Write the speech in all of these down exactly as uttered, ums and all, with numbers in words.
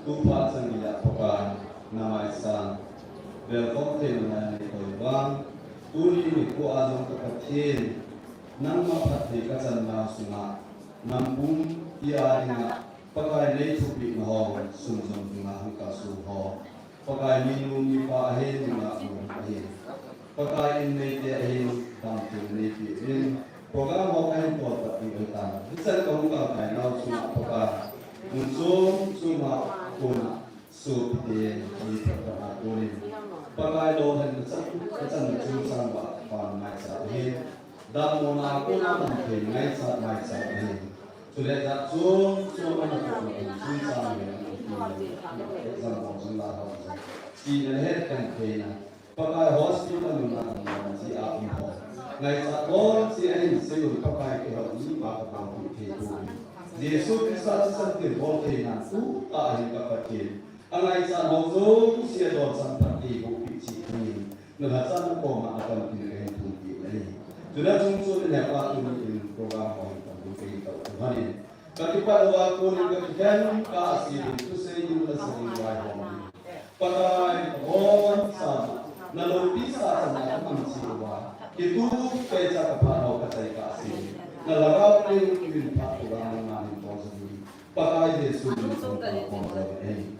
Tupha chang a Pakai, na maisan, velkhom theina nei koi vang, tuni nikho a jong ka Pathen, nangma phatthei ka channa sunga, nam pumpi a dinga, Pakai nei thupehna ho, sunjom dinga hung kalsong ho. Pakai minu mipa ahin, nunga mu ahin. Pakai in neite ahin, damtheina neipe uvin. Program ho kahin tolpat ding ahitan. Hichan kahung kalkai nau chunga Pakai, mun chom choma kona sopite, mi phatphatna konin, Pakai lolhinna chan, kachanna chungchang uva pan ngaichat ahin. Damlouna a kona damtheina ngaichat ngaichat ahin. Chule jat chom chom ana tohna chungchang ahin. Example jong la ho. Chihna le hetkhel theina. Pakai hospital a damlouna jeh a um ho. Ngaichat bol jeh a hin sei un Pakai keiho mipa kabol thei pouve. Jesu Christa thisan thilbol theina tutah hin ka Pathen. Angaichat ho jouse adonsah phatthei boh peh cheh in. Nalhachatna koma atamtin kahin thum peh ahi. Chule chungchon in hepa tuni in program ho hin tamtah kahin tao u ahin. Ka kipat uva konin ka kikhen ka asilin thusei in la sangin vaihom in. Pakai, ka bonsam, na loupi sa chana ka mang chi uva. Kitu pe cha ka phat ho ka chai ka asilin. Na lhagao teu in phat uva na nganin tong sa in. Pakai Jesu min in ka bonsam. Amen.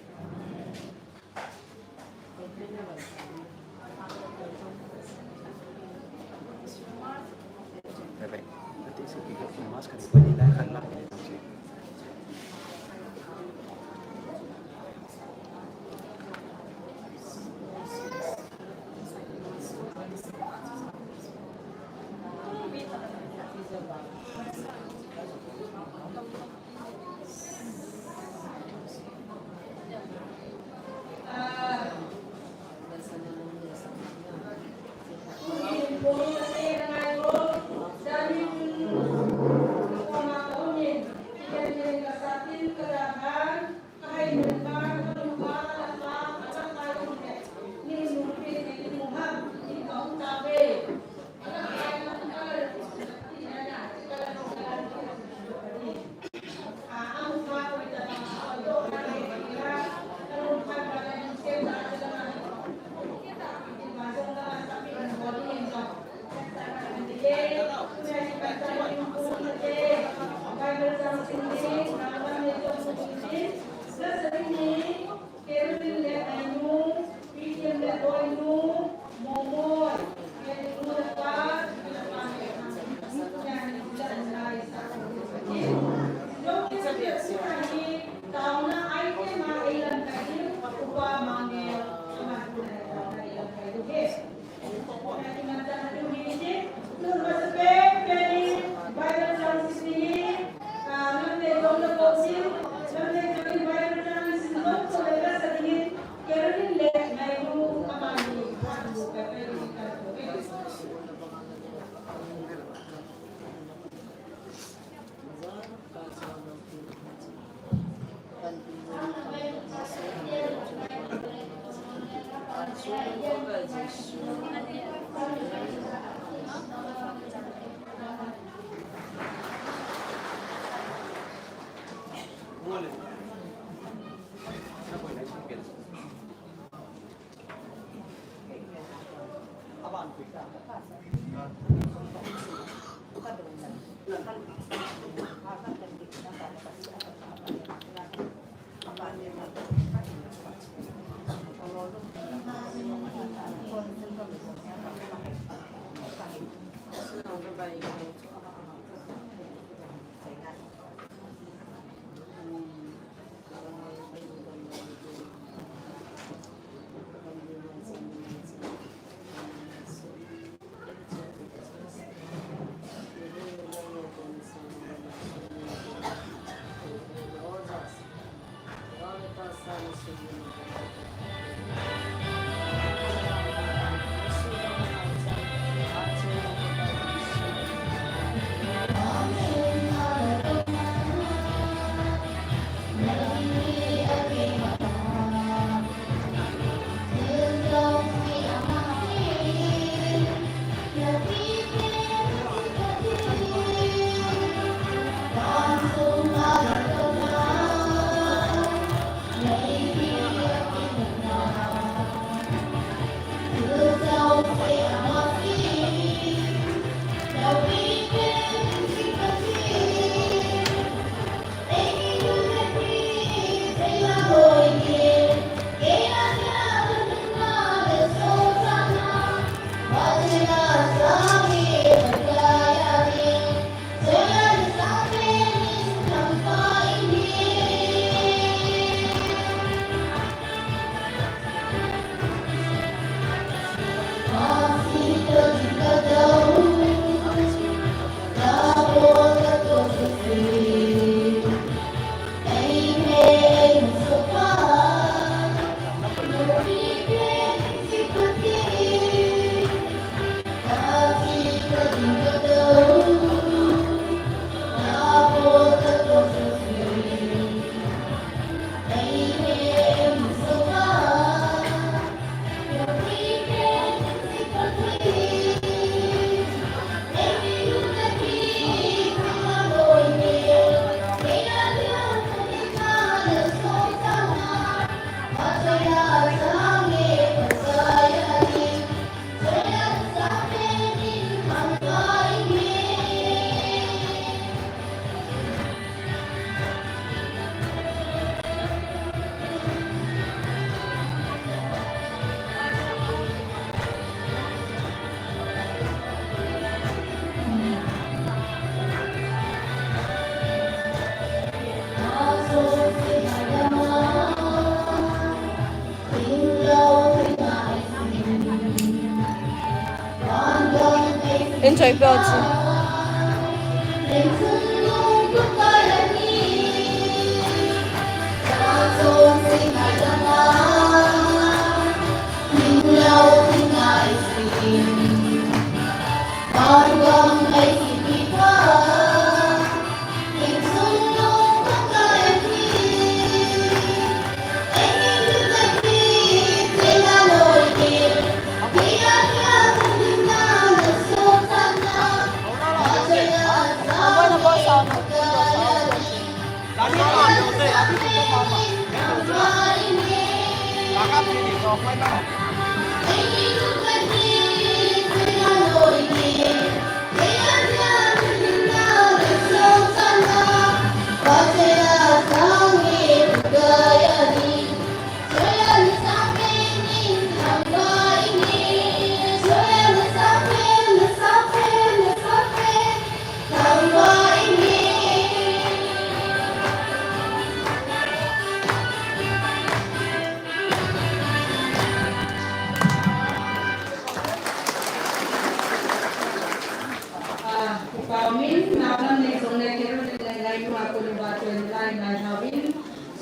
Ah, upa min, naolam nei jong le Carol le ngai ngai nunga kona chun lai ngai hauvin.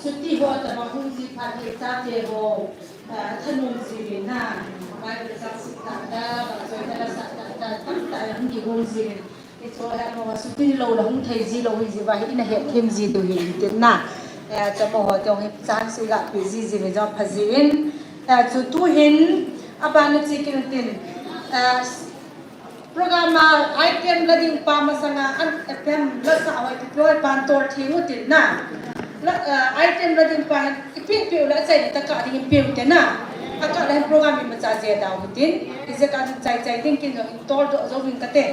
Chuti ho tabang hung ji phat hi chate ho, ah, thanom ji uvin na. Bible chang sim tah tah, vahchoi tah tah, sah tah tah, tamtah hung kigong ji uvin. Hichu amaho chuti lou le hung thei ji lou hi jeh uva hi ina hetthem ji diu hi intin na. Eh, chu amaho jong hi chance iga pe ji ji uvin jong pha ji in. Eh, chu tuhin abana che kit intin. Eh, program a item la ding pa masanga an item la sah hoi pi hoi pan tor theng utin na. La, eh, item la ding pa hin ipi ipi u la chai ta kah ding in pe ute na. Akah le hin program imacha jeh a dau hitin. Ijeh a chun chai chai ding kin jong in toldoh jou ving kate.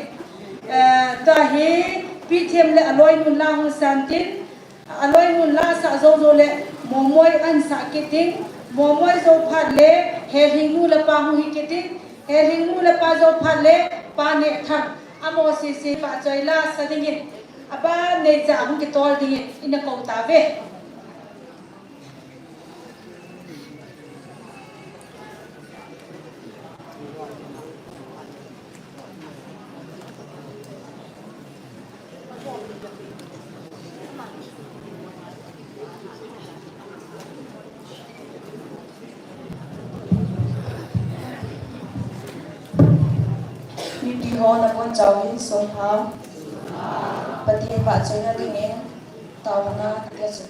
Eh, tua hi, Pi Them le aloinu la hung san tin, aloinu la sah jou jou le, Momoi ahin sah kit ding, Momoi jou phat le, Helhing nu le pa hung hi kit ding, Helhing nu le pa jou phat le, Pa Nehthang, amaho sese vahchoi la sa dingin, aban nei cha hung kitol dingin, ina kou tauve. Mipi ho nabonchauvin sopha. Pathen vahchoina dingin taona kape chu.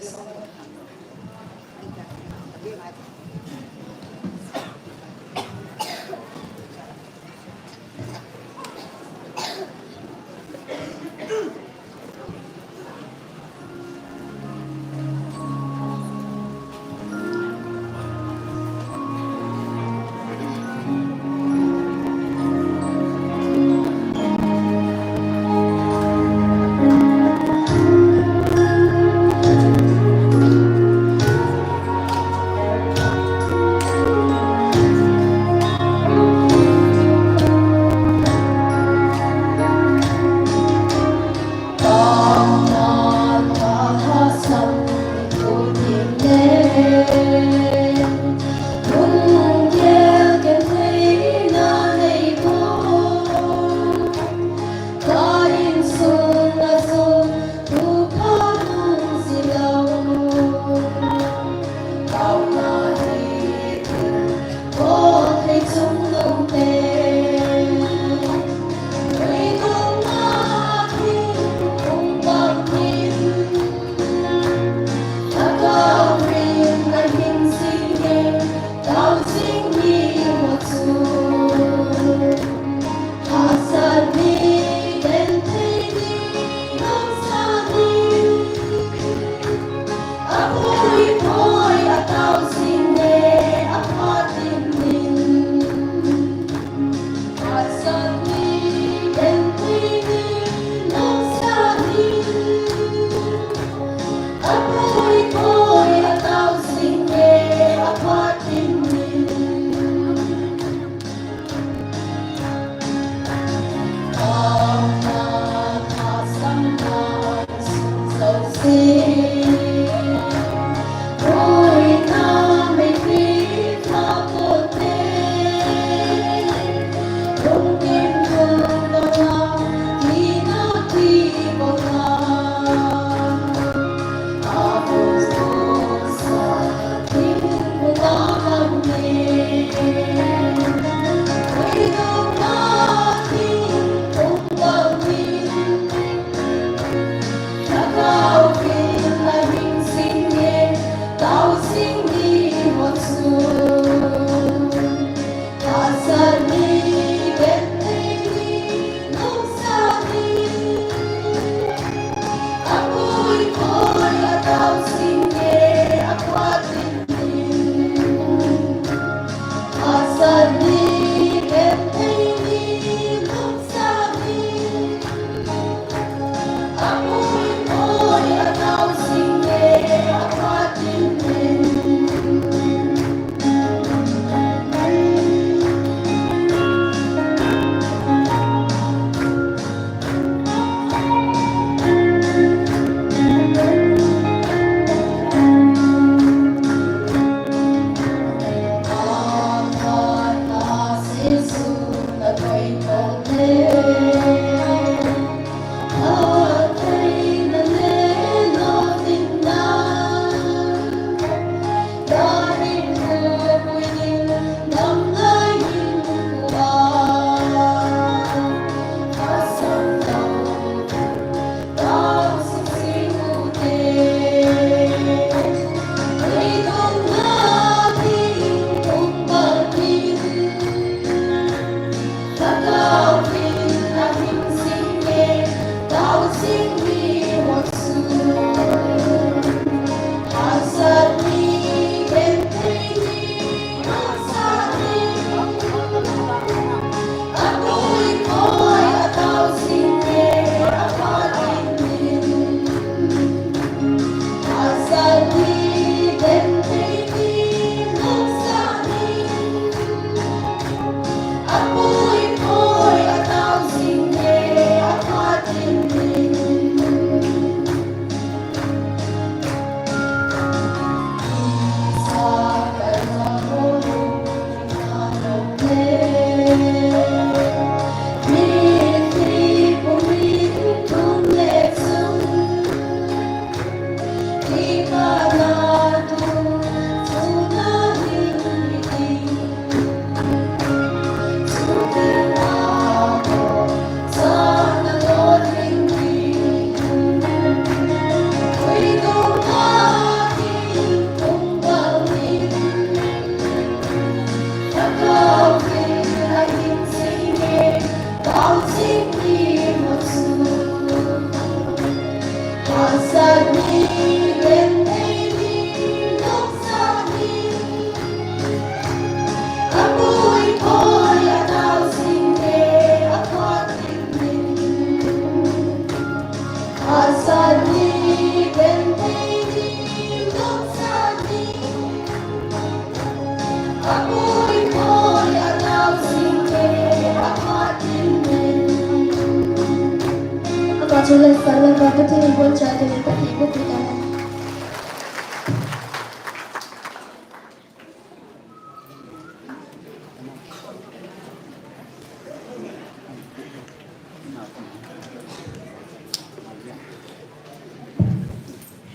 Tua chun lei sa laka Pathen in boncha dingin Pathen bu pita hen.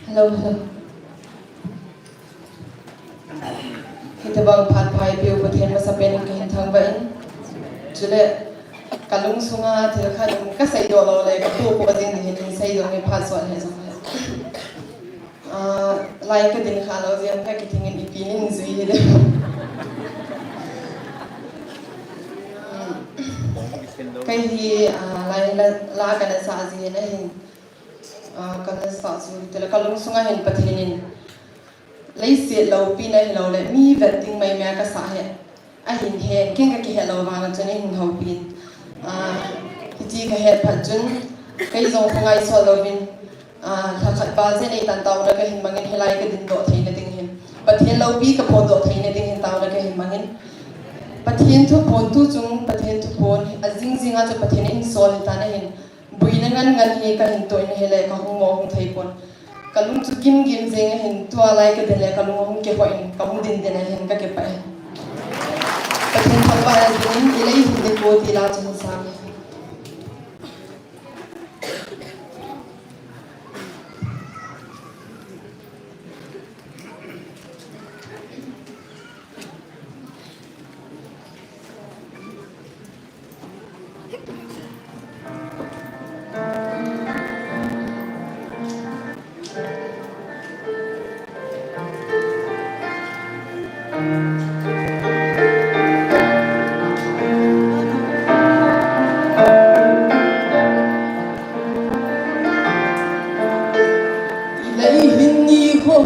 Hello, hello. Hitobang phat pha eipeu Pathen masapen in kahin thangvah in. Chule kalungsunga thil khat um kaseidoh lou le kapopo jing ding hin seidoh nge phat sot he jong le. Ah, lai kadin kha lou jeh a kakithing in ipi nin jui hile. Kei hi, ah, lai la, la kana sa jeh in ahin. Ah, kana sa chu tile kalungsunga hin Pathen in leiset loupina hilou le mi vet ding maimai a kasa hi. Ahin he, ken kakihet lou vang chun ahin houpin. Ah, hiche kahet phat chun, kei jong kangaisot louvin, ah, lhakhat val jeh in eitan taona kahin mangin hilai kadindoh theina ding hin. Pathen loupi kaphondoh theina ding hin taona kahin mangin. Pathen thuphon tu chung, Pathen thuphon, ajing jing a chu Pathen in sol hitan ahin. Boina ngan ngan hi kahin toh in ahile kahung mo hung thei pon. Kalung chu gim gim jeng ahin, tua lai kadin le kalung ahung kihoi in, kamu din din ahin kakipah e. Pathen thangvah in, ilei hin ding ko ti la chu hin sang e. Lei hin ni ho,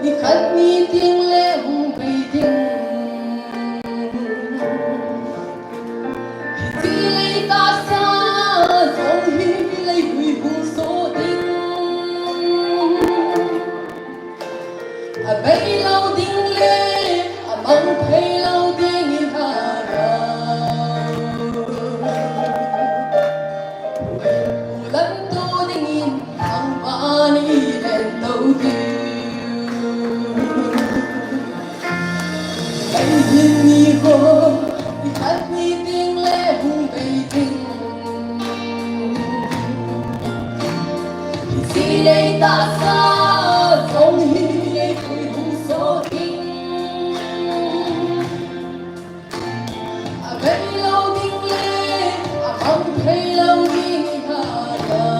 ni khat ni ding le hung bei ding. Hiti lei tasa jong hi lei hui hung so ding. Abei lou ding le, amang phei lou ding iha lou. Lamto dingin thangvah in ilen tou diu. Lei hin ni ho, ni khat ni ding le hung bei ding. Hiti lei tasa jong hi lei hui hung so ding. Abei lou ding le, amang phei lou ding iha lou.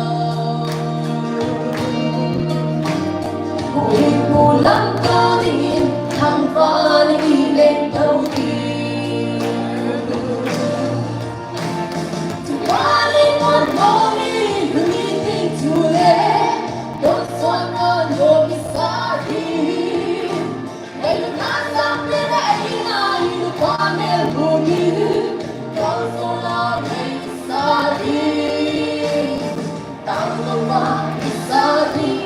Huhhingpu lamto dingin, thangvah in ilen tou diu. Tuanin mon momi, lungin ding chule, tonsot na nom isa ding. Ngailutna sangpen a eina hi nupa melbun in, kalsona ngaisa ding, tanglouva isa ding.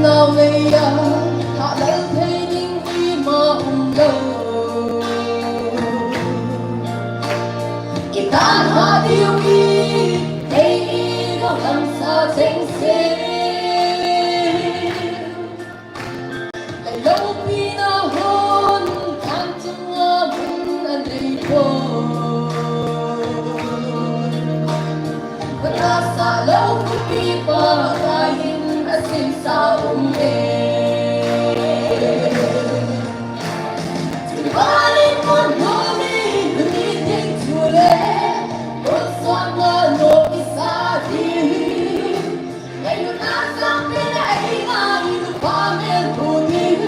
Nau ngeiya, thalal thei ding ima umlou. Itan ha diu hi, thei i lo lamsa chengse. Lei loupina hon, tan chunga mun anei pon. Vanasa lou khutpi pa, taiyin asimsa um e. Chubanin mun nomi, numi ding chule, tonsot na nom isa ding. Ngailutna sangpen a eina hi nupa melbun in,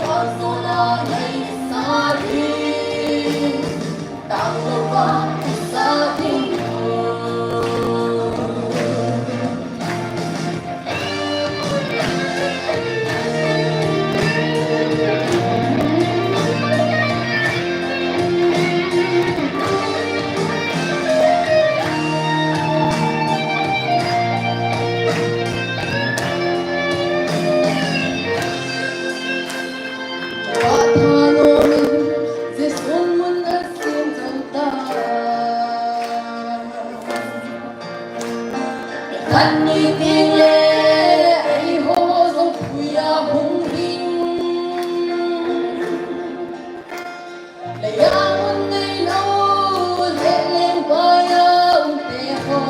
kalsona ngaisa ding, tanglouva isa ding. Khat ni teng le eiho jong phuiya hung ding. Leiya mun neilou le lengpaiya umte ho,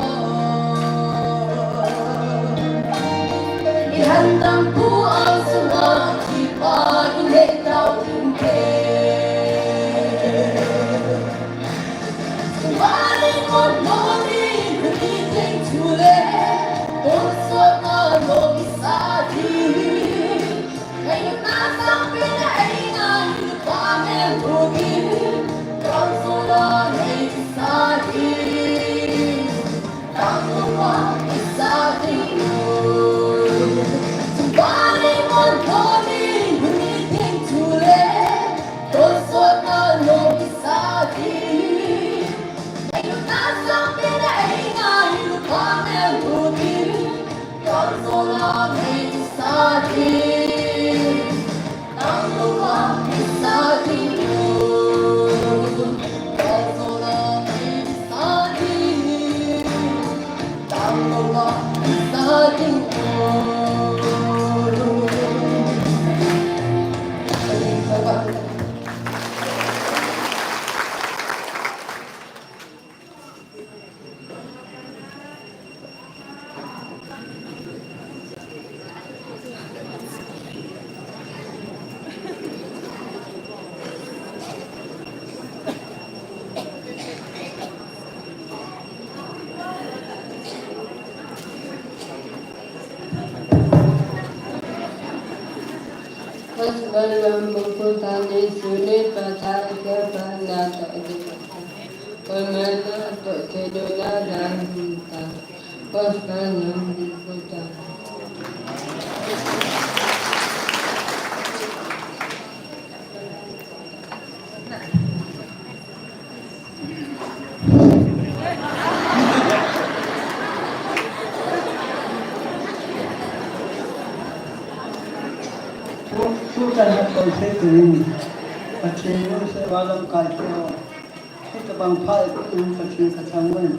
ihandam pu angsunga kipa inei tau ding te. Pastor Lam Bukutani Suni Pata Kepana Tadipata Pamana Tokeduna Danta Pastor Lam Bukutani. Tuchan hat koi se tuin, Pathen lungset valam kai keo. Hitabang pha e tuin Pathen kathangvah in.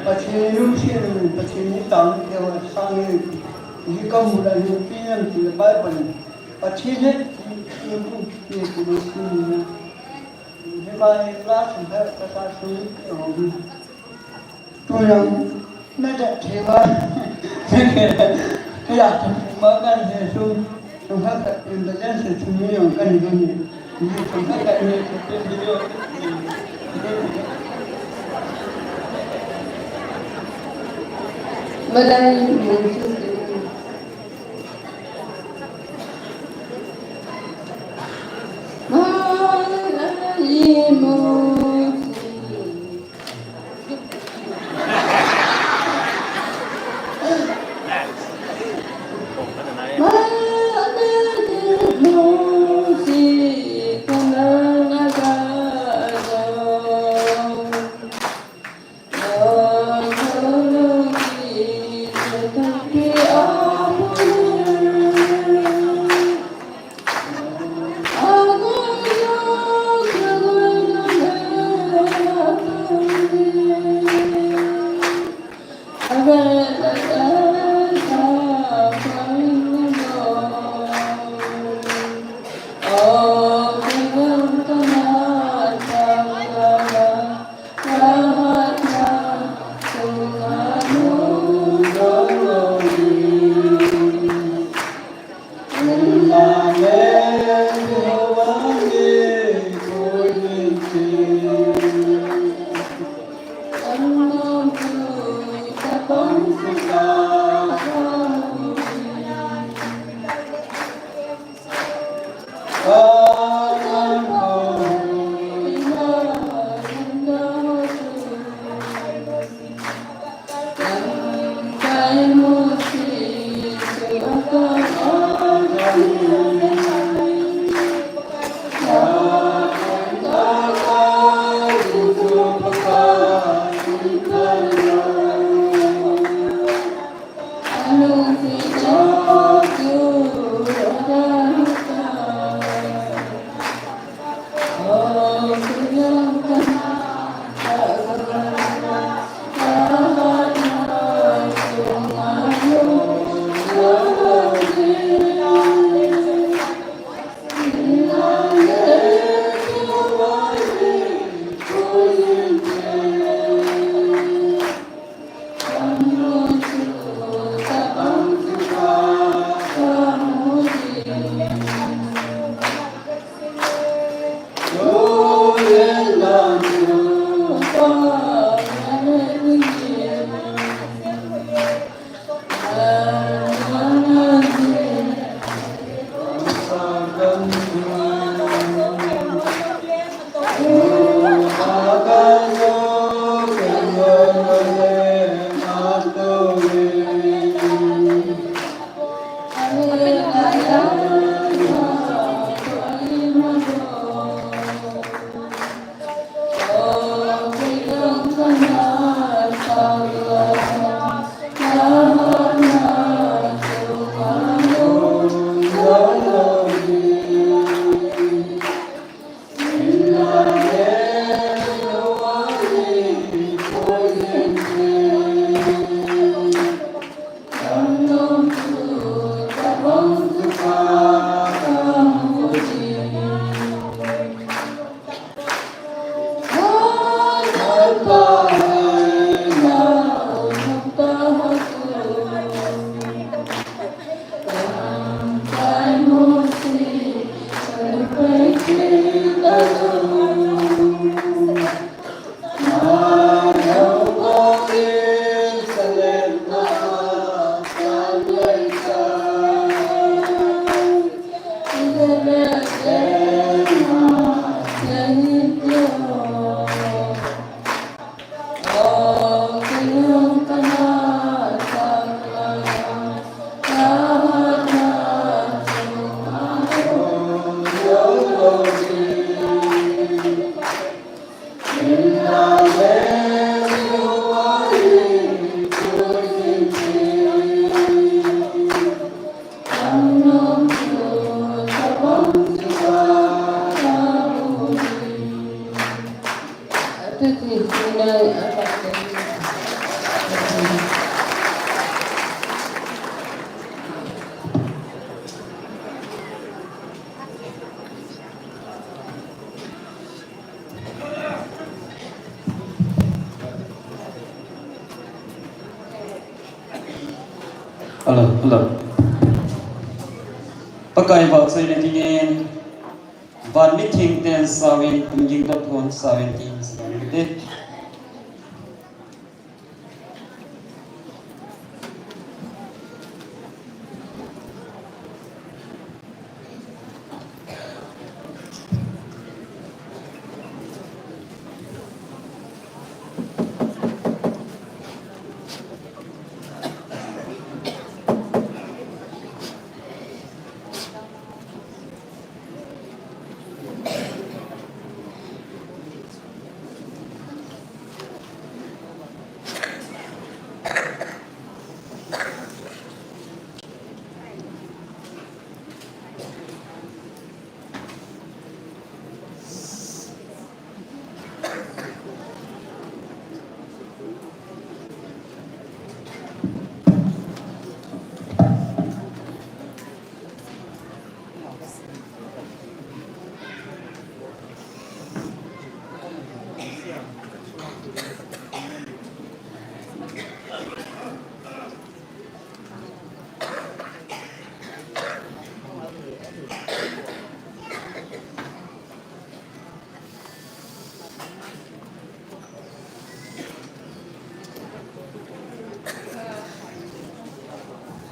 Pathen lungset in, Pathen ni tang keo sang e. Hi kamu la hi pi em ti Bible in. Pathen he ti, ti mu ti ku ma si ni na. Hima hi la sum he ka sa sum e ho. Tulang na ja thei ma. Ya thei ma kan he sum. Sum ha ka in da jan se sum ni yong kan ni ni. Ni sum ha ka ni se sum ni yong. Malai mun sum. Hello, hello. Pakai vahchoina dingin, van mithengte sauvin, kum ging dot hon sauvin tin sauvin te.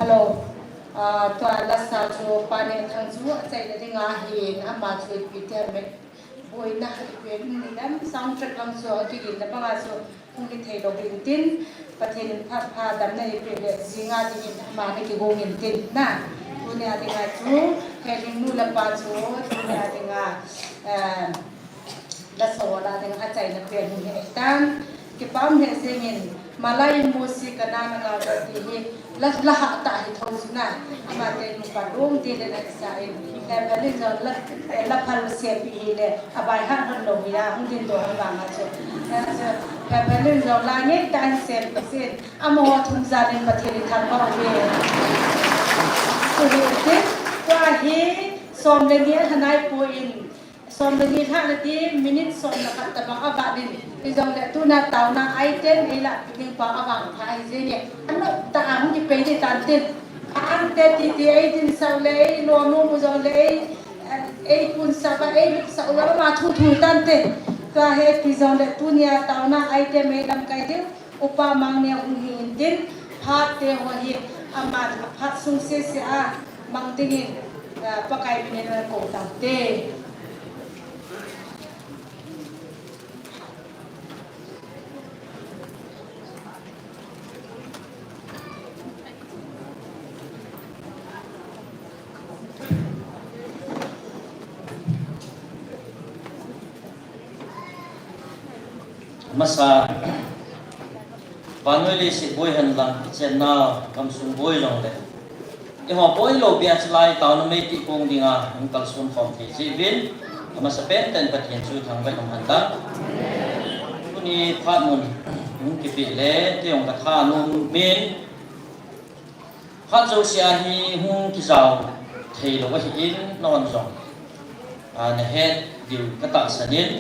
Hello. Ah, tua lasa chu Pa Nengthang chu achaina dinga hin ama chu ipi ti ham, boina ipi ni lam sound track lam chu akiginna banga chu hung kithei lou hin tin, Pathen in phat pha damna eipeh le jinga dingin ama nakigong in tin na. Tunia dinga chu, Helhing nu le pa chu, tunia dinga, eh, lasa ho la dinga achaina pen hung hi tan. Kipa um hih jengin, Malai in Mosi Kanan a gah ti hi, la, la ha ta hi tho chu na. Ama te nu pa lom ti le na sa in. He phalin jong la, la phal se pi hi le, abai ha hon lou hi a, hung din do ha vang a chu. Na chu, he phalin jong la nge ta hin se pi sin. Amaho thum jan in Pathen in thangvah uve. Chu hi u tin, tua hi som le ni a thanai poi in, som le ni lhah na ti minute som le khat tabang avat in, hijongle tuna taona item ei lah pi ding pa avang pha ahi jenge. Anop tah a hung kipei ding tan tin. A ang te ti ti ei dinsah u le ei lom u jongle ei, ei kunsah uva ei lutsah u le ama thu thu tan tin. Tua hi ti jongle tunia taona item ei lamkai diu. Upa Mangneo hung hi in tin, phat te ho hi aman aphat sung sese a mang dingin, ah, Pakai min in ana kou tante. Masa, vannoi leiset boi hen lang, ichenna gamsung boi jongle, eiho boi lou beh a chulai taona meitih kong dinga hung kalson khom thei jeh uvin, amasapen tah in Pathen chu thangvah in um hen lang. Tuni phat mun hung kipeh le, kei jong katha nom in, phat jouse a hi hung kijao thei lou ahin, nahon jong, a, nahet diu katahsan in,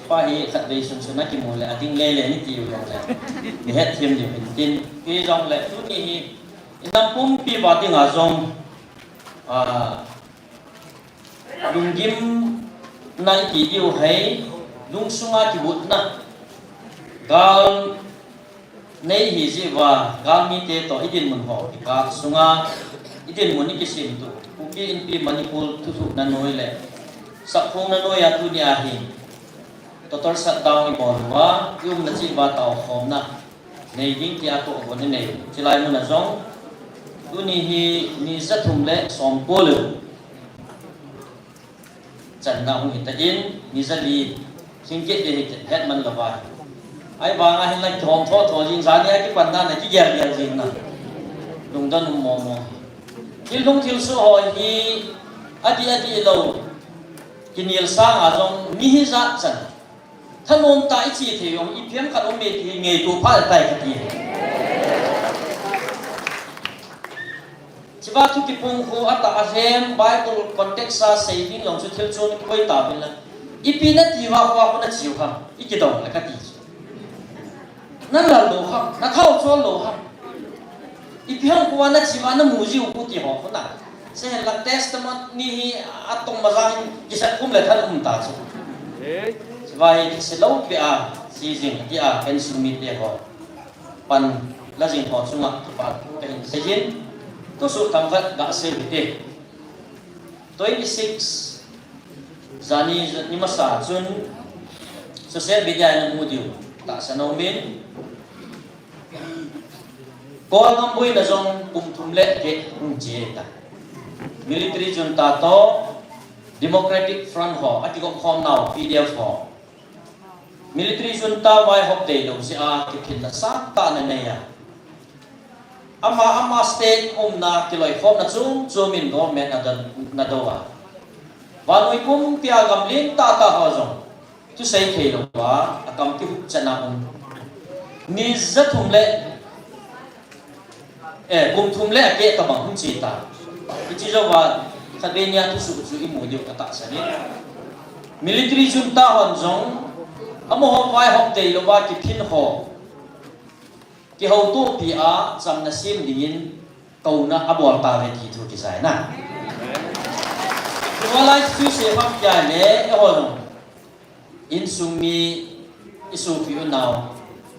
pa hi khatvei sunsun a kimu le, ading lele nati u jongle, nahet them diu hin tin, hijongle tuni hi, inam pumpi uva dinga jong, a, lunggimna iti diu ahi, lungsunga kivutna, gal nei hi jeh uva, galmite toh idinmun ho, ikah sunga idinmun ikisemtup, Kuki Inpi Manipur thuthuhna noi le, sakkhongna noi a tunia hi, total shutdown ibol uva, iumna cheh uva taokhomna nei ding tia tohgon inei u. Chulai mun a jong, tuni hi ni jathum le somko le channa hung hita in, ni jali, singkit ding hi het man louva. Ahivanga hinla kihom tho tho jing, jani a kipanna na kigel gel jing na. Lungdon um momo. Thil lhung thil soh ho hi, adih adih lou, kinel sanga jong mi hijat chan thanom tah iche thei jong, ipi ham khat um e ti ngaito phat tai kati. Hichea thu kipung khu atah a hem, Bible context a sei ding jong chu thil chom kikoi tauvin lang. Ipi nati uva khu nache u ham, ikidong le kati chu. Nalal lou ham, nathao chol lou ham. Ipi ham kua na chi ma na mu jiu ku ti ho na. Se la testimony hi atong ma jang kisat kum le than um ta chu. Vai se lo pe a si jing ti a ken sum mi te ho. Pan la jing ho chunga pa ka hin se jin. Tu su tam vat ga se mi te. Twenty six jani ni masa chun social media na mu diu ta sa no min. Kawlgam boina jong kum thum le keh hung che ta. Military junta to Democratic Front ho, a kigop khom nau P D F ho. Military junta vaihop dei lo jeh a kiphinna sangtah na nei a. Ama, ama state umna kiloikhomna chom chom in government na don, na do a. Vannoi pumpi a gam lentah tah ho jong thusei thei lou a, a kam kihup chan a um. Ni ja thum le, eh, kum thum le a keh tabang hung che ta. Hiche jou a, khatvei nia thusoh chu i mu diu ka tahsan in. Military junta hon jong, amaho vaihop dei lou a kiphin ho kihoutopi a chamna sem dingin kouna a bol tauve ti thu kisai na. Tua lai chu se phat kia le, eiho jong insung mi i sopi u nau,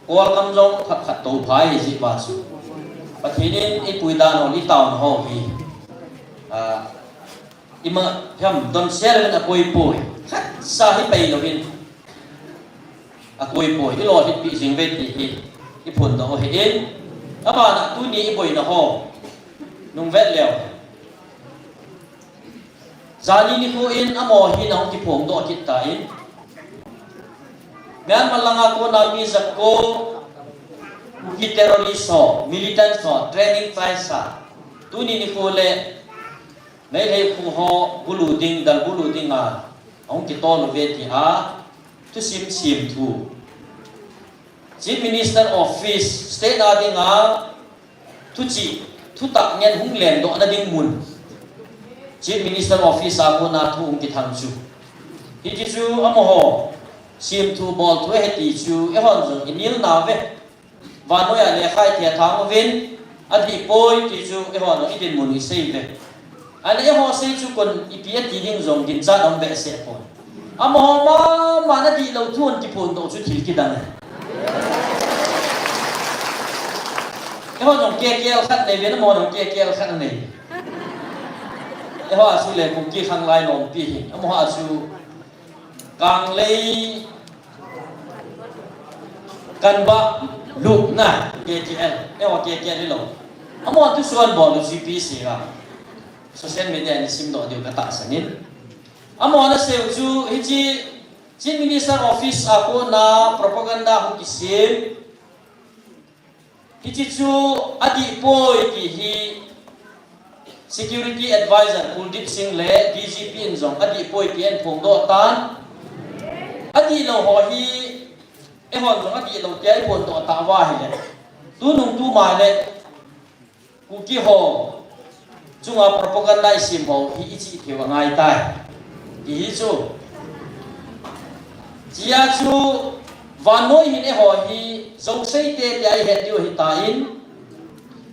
Kawlgam jong khat khat tou phai ji pa chu. Pathen in i pui dan ho, i tauna ho hi, ah, ima ham don sel a koi poi. Khat sa hi pai lou in. A koi poi, i lolhinpi jing ve ti hi i phondoh u ahi in. Abana tuni i boina ho nung vet leu. Jani nikho in amaho hi na hung kiphongdoh kit ta in. Myanmar langa kona mi jako Kuki terrorist ho, militant ho, training phai sa. Tuni nikho le Meitei kho ho bulu ding, dal bulu ding a, ahung kitol uve ti a, thusim sim thu. Chief Minister Office, State a dinga, thuchih, thutah ngen hung lendoh na ding mun. Chief Minister Office a kona thu hung kithang chu. Hiti chu amaho, sim thu bol thu ahi ti chu, eihon jong i nil nauve. Vannoi a lekha i thethang uvin, adih poi ti chu, eiho jong i dinmun i sei uve. Ahile eiho sei chu kon ipi ati ding jong ginchat aum behseh pon. Amaho mama na dihlou thu hung kiphondoh chu thil kidang e. Eiho jong K K L khat nei uve, amaho jong K K L khat anei. Eiho a chu le Kuki khanglai lompi hi, amaho a chu Kanglei Kanbah lupna K K L, eiho K K L hilou. Amaho thusuon bol u G P C a. Social media a i simdoh diu ka tahsan in. Amaho ana sei u chu hiche Chief Minister Office a kona propaganda hung kisem. Hiche chu adih poi ti hi Security Advisor Kuldeep Singh le D G P in jong adih poi ti ahin phongdoh tan. Adihlou ho hi eihon jong adihlou tia i phondoh tauva ahile, tunung tuma le Kuki ho chunga propaganda i sem ho hi i chih theiu angai tai. Ti hi chu. Hichea chu vannoi hin eiho hi jou seite tia i het diu ahitan,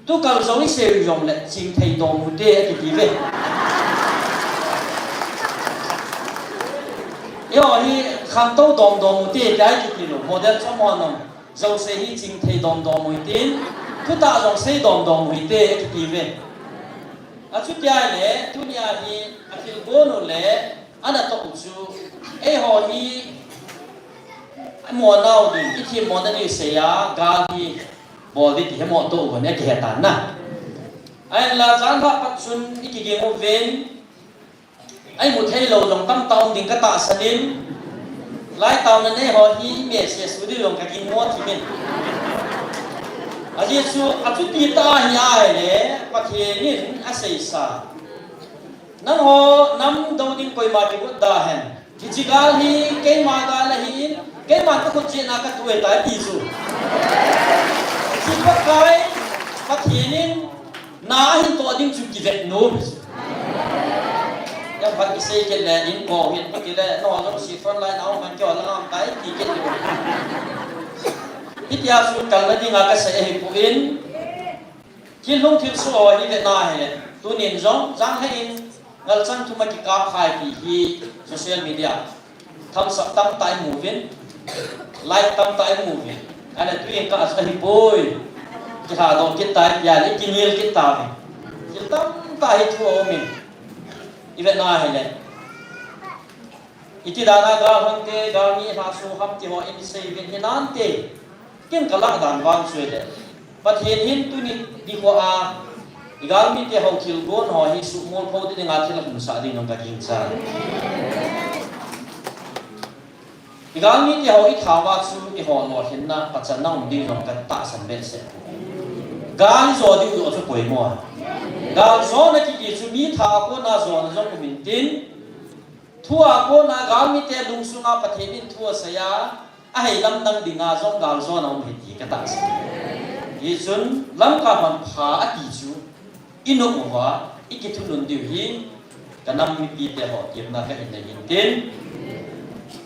tukal jou i sei u jongle chingthei dom u hite akiti uve. Eiho hi khantou dom dom u hite tia i kiti lou. Model chu amaho nom. Jou sei hi chingthei dom dom u hitin, thutah jong sei dom dom u hite akiti uve. Achuti ahile, tunia hi athilgon u le, ana toh u chu, eiho hi, amonau ding, i themmona ding sei a, gal hi, bol ding ti hi amoh toh u hon akihe tan na. Ahinla, janlhah pat chun i kiging uvin, a imu theilou jong tamtah um ding ka tahsan in, lai taona nei ho hi i message u diu jong ka gingmo thim in. Ajeh chu, achuti tah ahi ahile, Pathen in aseisa. Nangho nam dou ding koima kigot da hen. Hiche gal hi keima gal ahin, keiman ka khut jeh a ka tu ahitai ti chu. Hiche Pakai, Pathen in na ahin toh ding chu kivet nom. Jam phat kisei kit le in ko hin pa kile, nangho jong si front line a um man keiho lang a um tai ti kit. Hitia chu kalna dinga ka sei ahipoi. Thil lhung thil soh ho hi vetna hile, tunin jong, janglhah in, ngalchang thum a kikap khai ti hi social media. Thumbs up tamtah i mu uvin, like tamtah i mu uvin. Ahile tuin ka asa hi poi. Kilhadoh kit tai tia le, i kinel kit tauvin. Thil tamtah hi thu a um in. I vetna hile. Iti dan a galhang te, galmi lhaso ham ti ho in sei uvin hinante. Ken ka lah dan vang chu ahile, Pathen hin tuni nikho a, i galmi te ho thil gon ho hi suhmol pho ding a thil a hung sah ding jong ka gingcha. I galmi te ho i thau va chu i ho lolhinna pachatna um ding jong ka tahsan behseh. Gal i jo diu jo chu poimo. Gal jona kiti chu mi thau a kona jona jong um intin, thu a kona galmi te lungsunga Pathen in thu a sei a, a hei lamdang dinga jong gal jona um hi ti ka tahsan. Hichun lamkai hon pha ati chu i nop uva, i kithunun diu hi ka nam mipi te ho temna ka hin nei intin.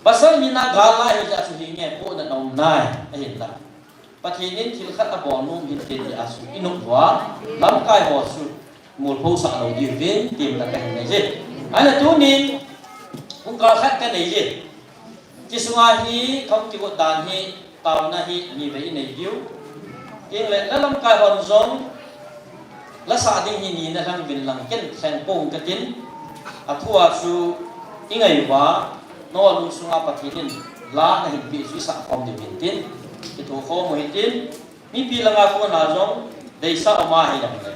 Pasal hina gal lai hi jeh chu hi nge po na nom nai, ahinla Pathen in thil khat a bol nom hin te ti a chu i nop uva, lamkai ho chu molpho sah lou diu vin temna ka hin nei je. Ahile tunin, pungkal khat ka nei je. Ti sunga hi, kham kigot dan hi, taona hi, ni vei i nei diu. Tin le, la lamkai hon jong, la sah ding hi ni na lang vin lang ken thleng pong ka tin. A thu a chu, i ngai uva, no lungsunga Pathen in, la na hin pi chu i sah khom diu hin tin. Kitho khom u hin tin. Mipi langa kona jong, deisah um a hi lam le,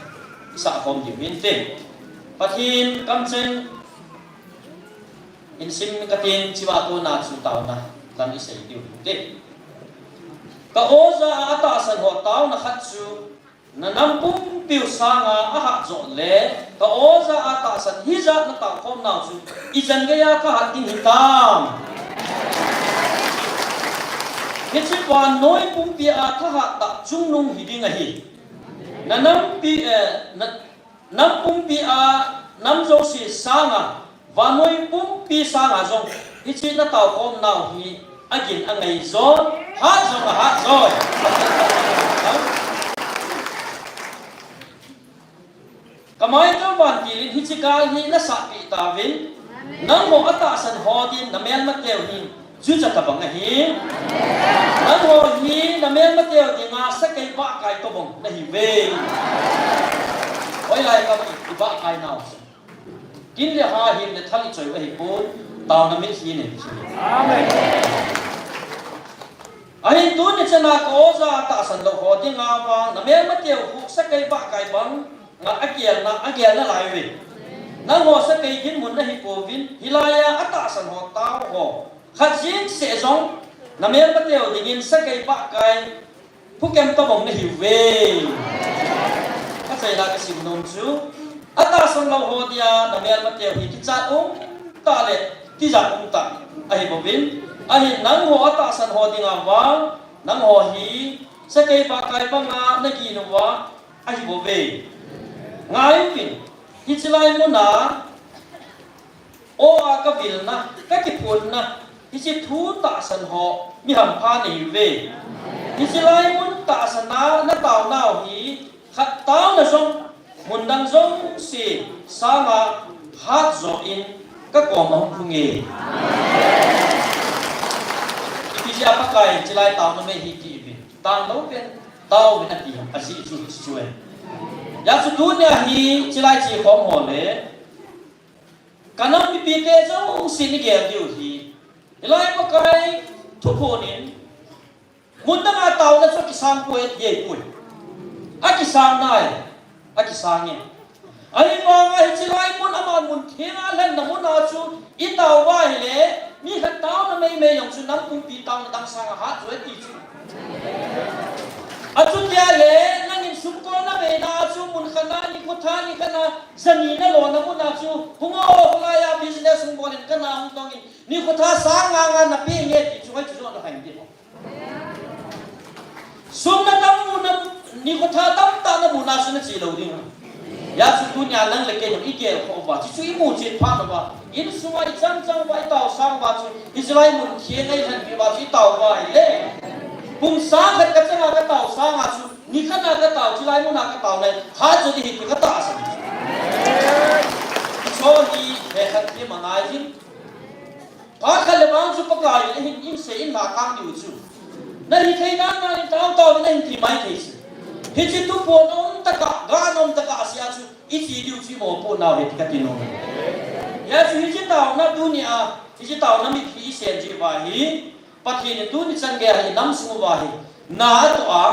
i sah khom diu hin tin. Pathen kamcheng, in sim ka tin, chua kona chu taona lam i sei diu hinte. Ka oja a tahsan ho taona khat chu, na nam pumpi u sanga a hat jo le, ka oja a tahsan hijat na tao khom nau chu, ichan geiya ka hat ding hitam. Hiche vannoi pumpi a thahat tah chungnung hi ding ahi. Na nampi, eh, na, nam pumpi a nam jouse sanga, vannoi pumpi sanga jong, hiche na tao khom nau hi, agin angai jo, hat jong ahat jo. Ka mai jong vantil in hiche gal hi na sahpeh tauvin, nangho a tahsan ho din na melmateu hi, jucha tabang ahi. Nangho hi na melmateu dinga sakei bahkai tobang na hiuve. Hoilai kam i bahkai nau chu. Kin le ha hin le thal i choi u ahipon, taona mitlhi nei chu. Amen. Ahin tuni chana ka oja tahsan lou ho dinga vang, na melmateu khu sakei bahkai bang, nga agelna, agelna lai uve. Nangho sakei dinmun na hipouvin, hilaiya a tahsan ho tao ho. Khat jeng seh jong, na melmateu dingin sakei bahkai, phukem tobang na hiuve. Ka chaina ka sim nom chu, a tahsan lou ho dia na melmateu hi kichat um tah le tijat um tah ahi bouvin, ahin nangho a tahsan ho dinga vang, nangho hi sakei bahkai banga na gin uva ahi bouve. Ngai uvin, hiche lai muna, O a ka vilna, ka kiphonna, hiche thu tahsan ho, mi hampha nei uve. Hiche lai mun tahsan a na taonau hi, khat taona jong, mun dang jouse sanga hat jo in ka koma hung phunge. Ipi jeh a Pakai in hiche lai taona mei hi ti uvin. Tang lou pen, tao uvin ati ham, ajeh chu hiche chu e. Hijeh chun tunia hi, hiche lai che khom ho le, Ka nam mipite jouse i gel diu hi, hilai Pakai thuphon in, mun danga taona chu akisang poi, ati ahipoi. Akisang nai, akisang e. Ahivanga hiche lai mun ama mun thenga lhenna muna chu i tao uva ahile, mi khat taona meimei jong chu nam pumpi taona dang sanga hat jo e ti chu. Achutia le, nangin sumkolna beina chu mun khatna, nikho tha ni khatna, jani na lona muna chu, hung o, khulaiya business hung bol in kana hung tong in, nikho tha sang nga nga na pe nge ti chu, hoi chu jo na khain ti ho. Sum na tam muna, nikho tha tamtah na muna chu na che lou ding. Hijeh chun tunia nang le kei jong i gel khom uva, chuchu i mu chen phat uva, insunga i chang chang uva i taosang uva chu, hiche lai mun thenga i lhenpi uva chu i tao uva ahile, pung sang khat ka changa ka taosanga chu, Nikhat na katao, chulai muna katao le, hat jo ding ahi ti katahsan. Hiche hi, hekhat hi mangai jin. Phat khat le vang chu Pakai in ahin, in sei in la kang diu chu. Nahi thei dan dan in tao tao in ahin ti mai thei chu. Hiche tu pon um tah a, gan um tah a sia chu, iche diu chu imopoh nau ahi ti kati nom. Hijeh chun hiche taona tunia, hiche taona mipi isen jeh uva hi, Pathen in tuni chan geiya hi inam sung uva hi, na atoh a,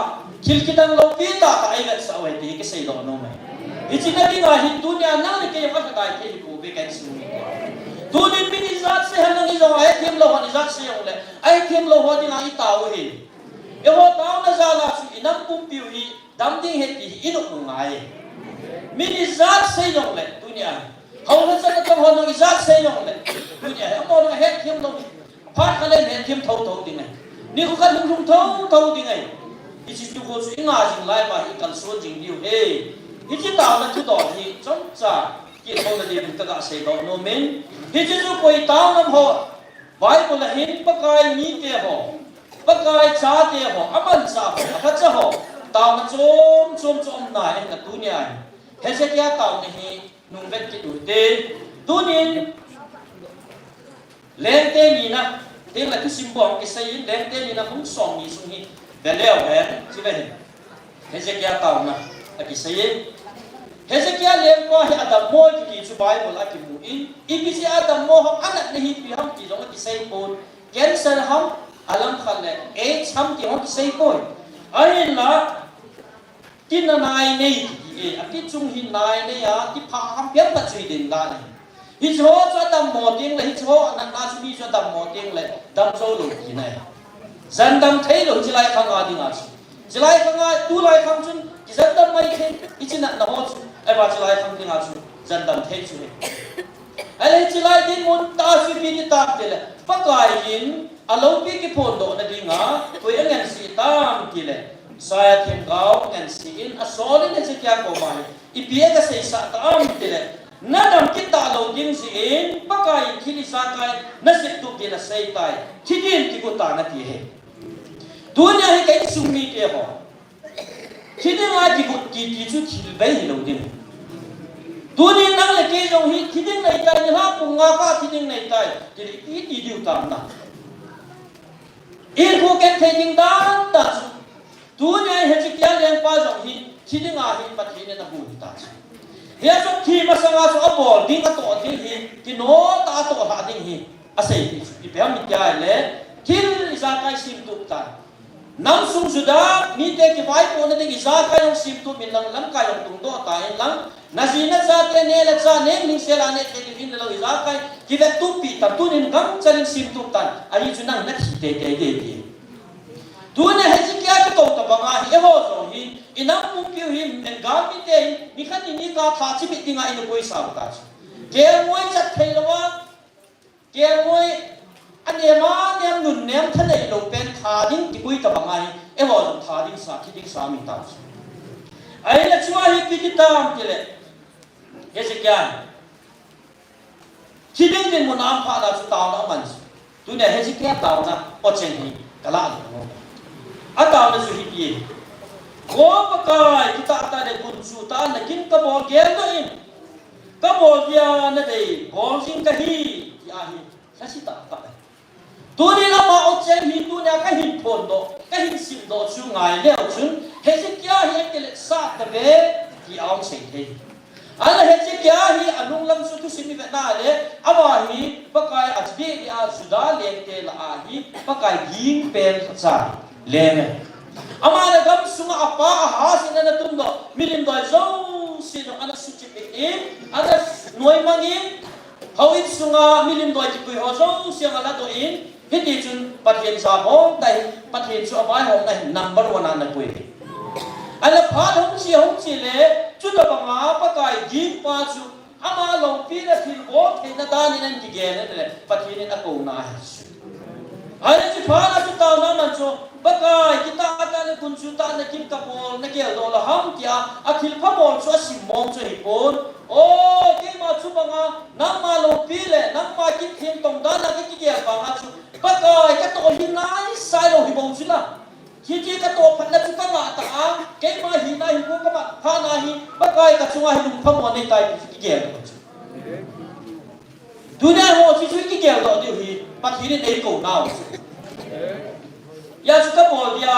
thil kidang loupi tah tah eivetsah u ahi ti hi kisei doh nom ahi. Hiche na dinga hi tunia nang le kei jong alhadai thei hi pouve ka insung mite. Tunin min ijat sei ham nang ijong a hethem lou hon ijat sei jongle, ahethem lou ho dinga itao u ahi. Eiho taona jal a chu inam pumpi u hi, dam ding ahi ti hi inop u ngai. Min ijat sei jongle, tunia. Hou le chan atong ho nang ijat sei jongle, tunia. Amaho nang hethem lou. Phat khat le hethem thotho ding ahi. Nikho khat lhung lhung thotho ding ahi. Hiche chu ko chu inga jing lai uva hi ikalson jing diu ahi. Hiche taona thudol hi chomcha kithona diuvin kaga sei doh nom in. Hiche chu koi taona ham ho. Bible a hin Pakai mite ho, Pakai chate ho, amanchah ho, alhacha ho, taona chom chom chu um nai ahi na tunia hi. Hezekiah taona hi nungvet kit u hite. Tunin, Lengte nina, tengle thusim bou kisei in, Lengte nina bung somni sung hi, ve leu hen, chu ve hin. Hezekiah taona akisei e. Hezekiah lengpa hi adammo kiti chu Bible a kimu in, ipi jeh a adammo ham, anatna hi ipi ham ti jong akisei pon. Cancer ham, alam khat le AIDS ham ti jong akisei poi. Ahinla, tina nai nei kiti e, akichung hi nai nei a, kipha ham piang pha chui den la nei. Hiche ho chu adammo tengle, hiche ho anatna chu mi chu adammo tengle, dam jou lou tina ahi. Jan dam thei lou, hiche lai khang a dinga chu. Hiche lai khang a, tulai khang chun, kijan dam mai thei, hiche natna ho chu, ahivang hiche lai khang dinga chu, jan dam thei chu ahi. Ahile hiche lai dinmun tah chu ipi ti tam tile, Pakai in aloupi kiphondohna dinga, koi angansei tam tile, Isaiah themgao angansei in, asol in Hezekiah koma hi, ipi aga seisah tam tile, nadam kit talou ding jeh in, Pakai in thil ijakai nasep tup din asei tai, thi din kigot tan ati ahi. Tunia hi ka insung mite ho. Thi dinga kigot kiti chu thil bei hilou ding. Tunin nang le kei jong hi thi ding nei tai, nilhah pung nga kah thi ding nei tai, ti le iti diu tam na. Inkho keng thei ding dan dan chu. Tunia Hezekiah lengpa jong hi thi dinga hi Pathen in abu hita chu. Hia chu thi masanga chu abol ding atoh ding hi, kino tah a atoh lhah ding hi asei ti chu. Ipi ham iti ahile, thil ijakai simtup tan. Nam sung Judah mite kivaipohna ding ijakai jong simtup in lang, lamkai jong tungdoh tan lang, naji nachate neh le chah, neh hing sel a neh thei diu hin le lou ijakai kivettup pi tan, tunin gangchal in simtup tan, ahi chu nang nathi teitei ding ahi. Tunia Hezekiah kikou tobang ahi, eiho jong hi, inam pumpiu hi, Bengal mite hi, nikhat ni nikah tha chimit dinga ina koisau ta chu. Kelngoi chat thei louva, kelngoi, anem anem nunnem thanei lou pen tha ding kikoi tobang ahi, eiho jong tha ding sa, thi ding sa mi ta chu. Ahile chua hi ipi ti tam tile, Hezekiah, thi ding dinmun a aum phat a chu taona aman chu. Tunia Hezekiah taona, o cheng hi, kalah lou. Ataona chu hipi e. O Pakai, kitah tah le gunchu tah in nakin kabol geldoh in. Kabol dia nadei, bol jing kahi, ti ahi. Lhasetah tah e. Tunin ama o cheng hi tunia kahin phondoh, kahin simdoh chu ngai leu chun, Hezekiah hi akiletsah tave, ti ahung sei thei. Ahile Hezekiah hi anung lam chu thusim ivet na le, ama hi Pakai a chideh dia Judah lengte lah a hi Pakai ging pen cha leng e. Ama le gam sunga apa Ahaz in ana tundoh, milim doi jouse jong ana suchip in, ana noimang in, houin sunga milim doi kipui ho jouse jong aladoh in, hitichun Pathen jabol tai, Pathen chu avaihomna hi number one a ana pui. Ahile phat hung che, hung che le, chutobanga Pakai gingpa chu, ama loupina thilbol theina danin ahin kigen le, Pathen in akouna ahi. Ahile chuphat a chu taona aman chu, Pakai, kitah tah le gunchu tah in nakin kabol, nageldoh lou ham tia, athilpha bol chu asim mong chu ahipon. O, keima chubanga, nangma loupi le, nangma kin thengtong dan a kakigel vanga chu, Pakai, katoh hi naisai lou hibou chu la. Hiti katoh phatna chu kangah tah a, Keima hina hi ko kama, hana hi, Pakai kachunga hi lungphamo nei tai ti kigel. Tunia ho chu chu kigel doh diu hi, Pathen in eikou nau chu. Hijeh chun kabol dia,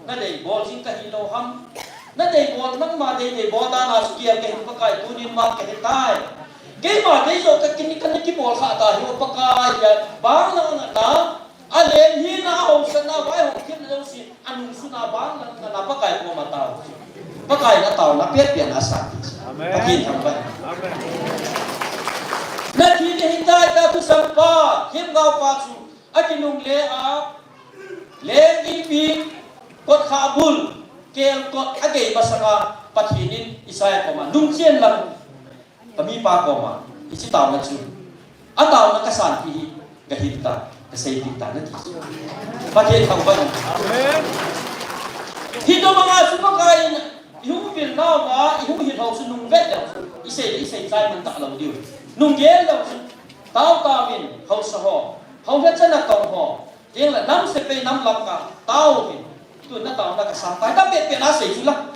nadei bol jing kahi lou ham. Nadei bol, nangma dei dei bol dan a chu kigel kahi Pakai tunin ma kahe tai. Keima dei jo ka kini kana kibol kha ta hi o Pakai hia, bang nang na, alen hina, ahaosatna, vaihom themna jouse, anungsunna bang nang na Pakai koma tao. Pakai na taona petpet na asan. Amen. Pathen thangvah. Amen. Nathi ni hitai ta thusam pa, themgao pa chu, akinungle a, leng inpi, kot kha bul, kel kot agei masanga, Pathen in Isaiah koma, nungchen lang, kamipa koma, hiche taona chu, ataona kasanpi hi, kahil ta, kaseipeh ta nati. Pathen thangvah. Amen. Hitobanga chu Pakai in, ihung vil nauva, ihung hil ho chu nungvet leu chu, isei le isei chai man talou diu. Nunggel leu chu, tao taovin, haosa ho, haosa chan natong ho, Teng le nam sepai nam lamkai, tao hi. Tu na taona kasang tai, ta petpet na sei chu la.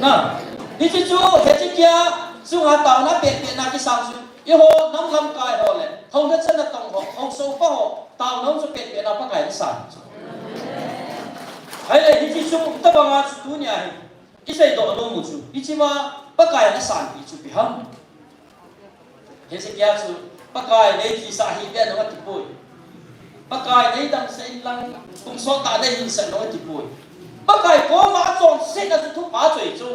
Na. Hiche chu, Hezekiah chunga taona petpet na kisang chu. Eiho nam lamkai ho le, haosa chan natong ho, haosa upa ho, taona chu petpet na Pakai in asan chu. Ahile, hiche chu, tabanga chu tunia hi. Isei doh nom u chu, hiche ma Pakai in asanpi chu ipi ham. Hezekiah chu, Pakai nei thisah hih in jong atipoi. Pakai nei damsah in lang, kum sot tah nei hinsah in jong atipoi. Pakai koma achonsetna chu thupha chu ahi chu.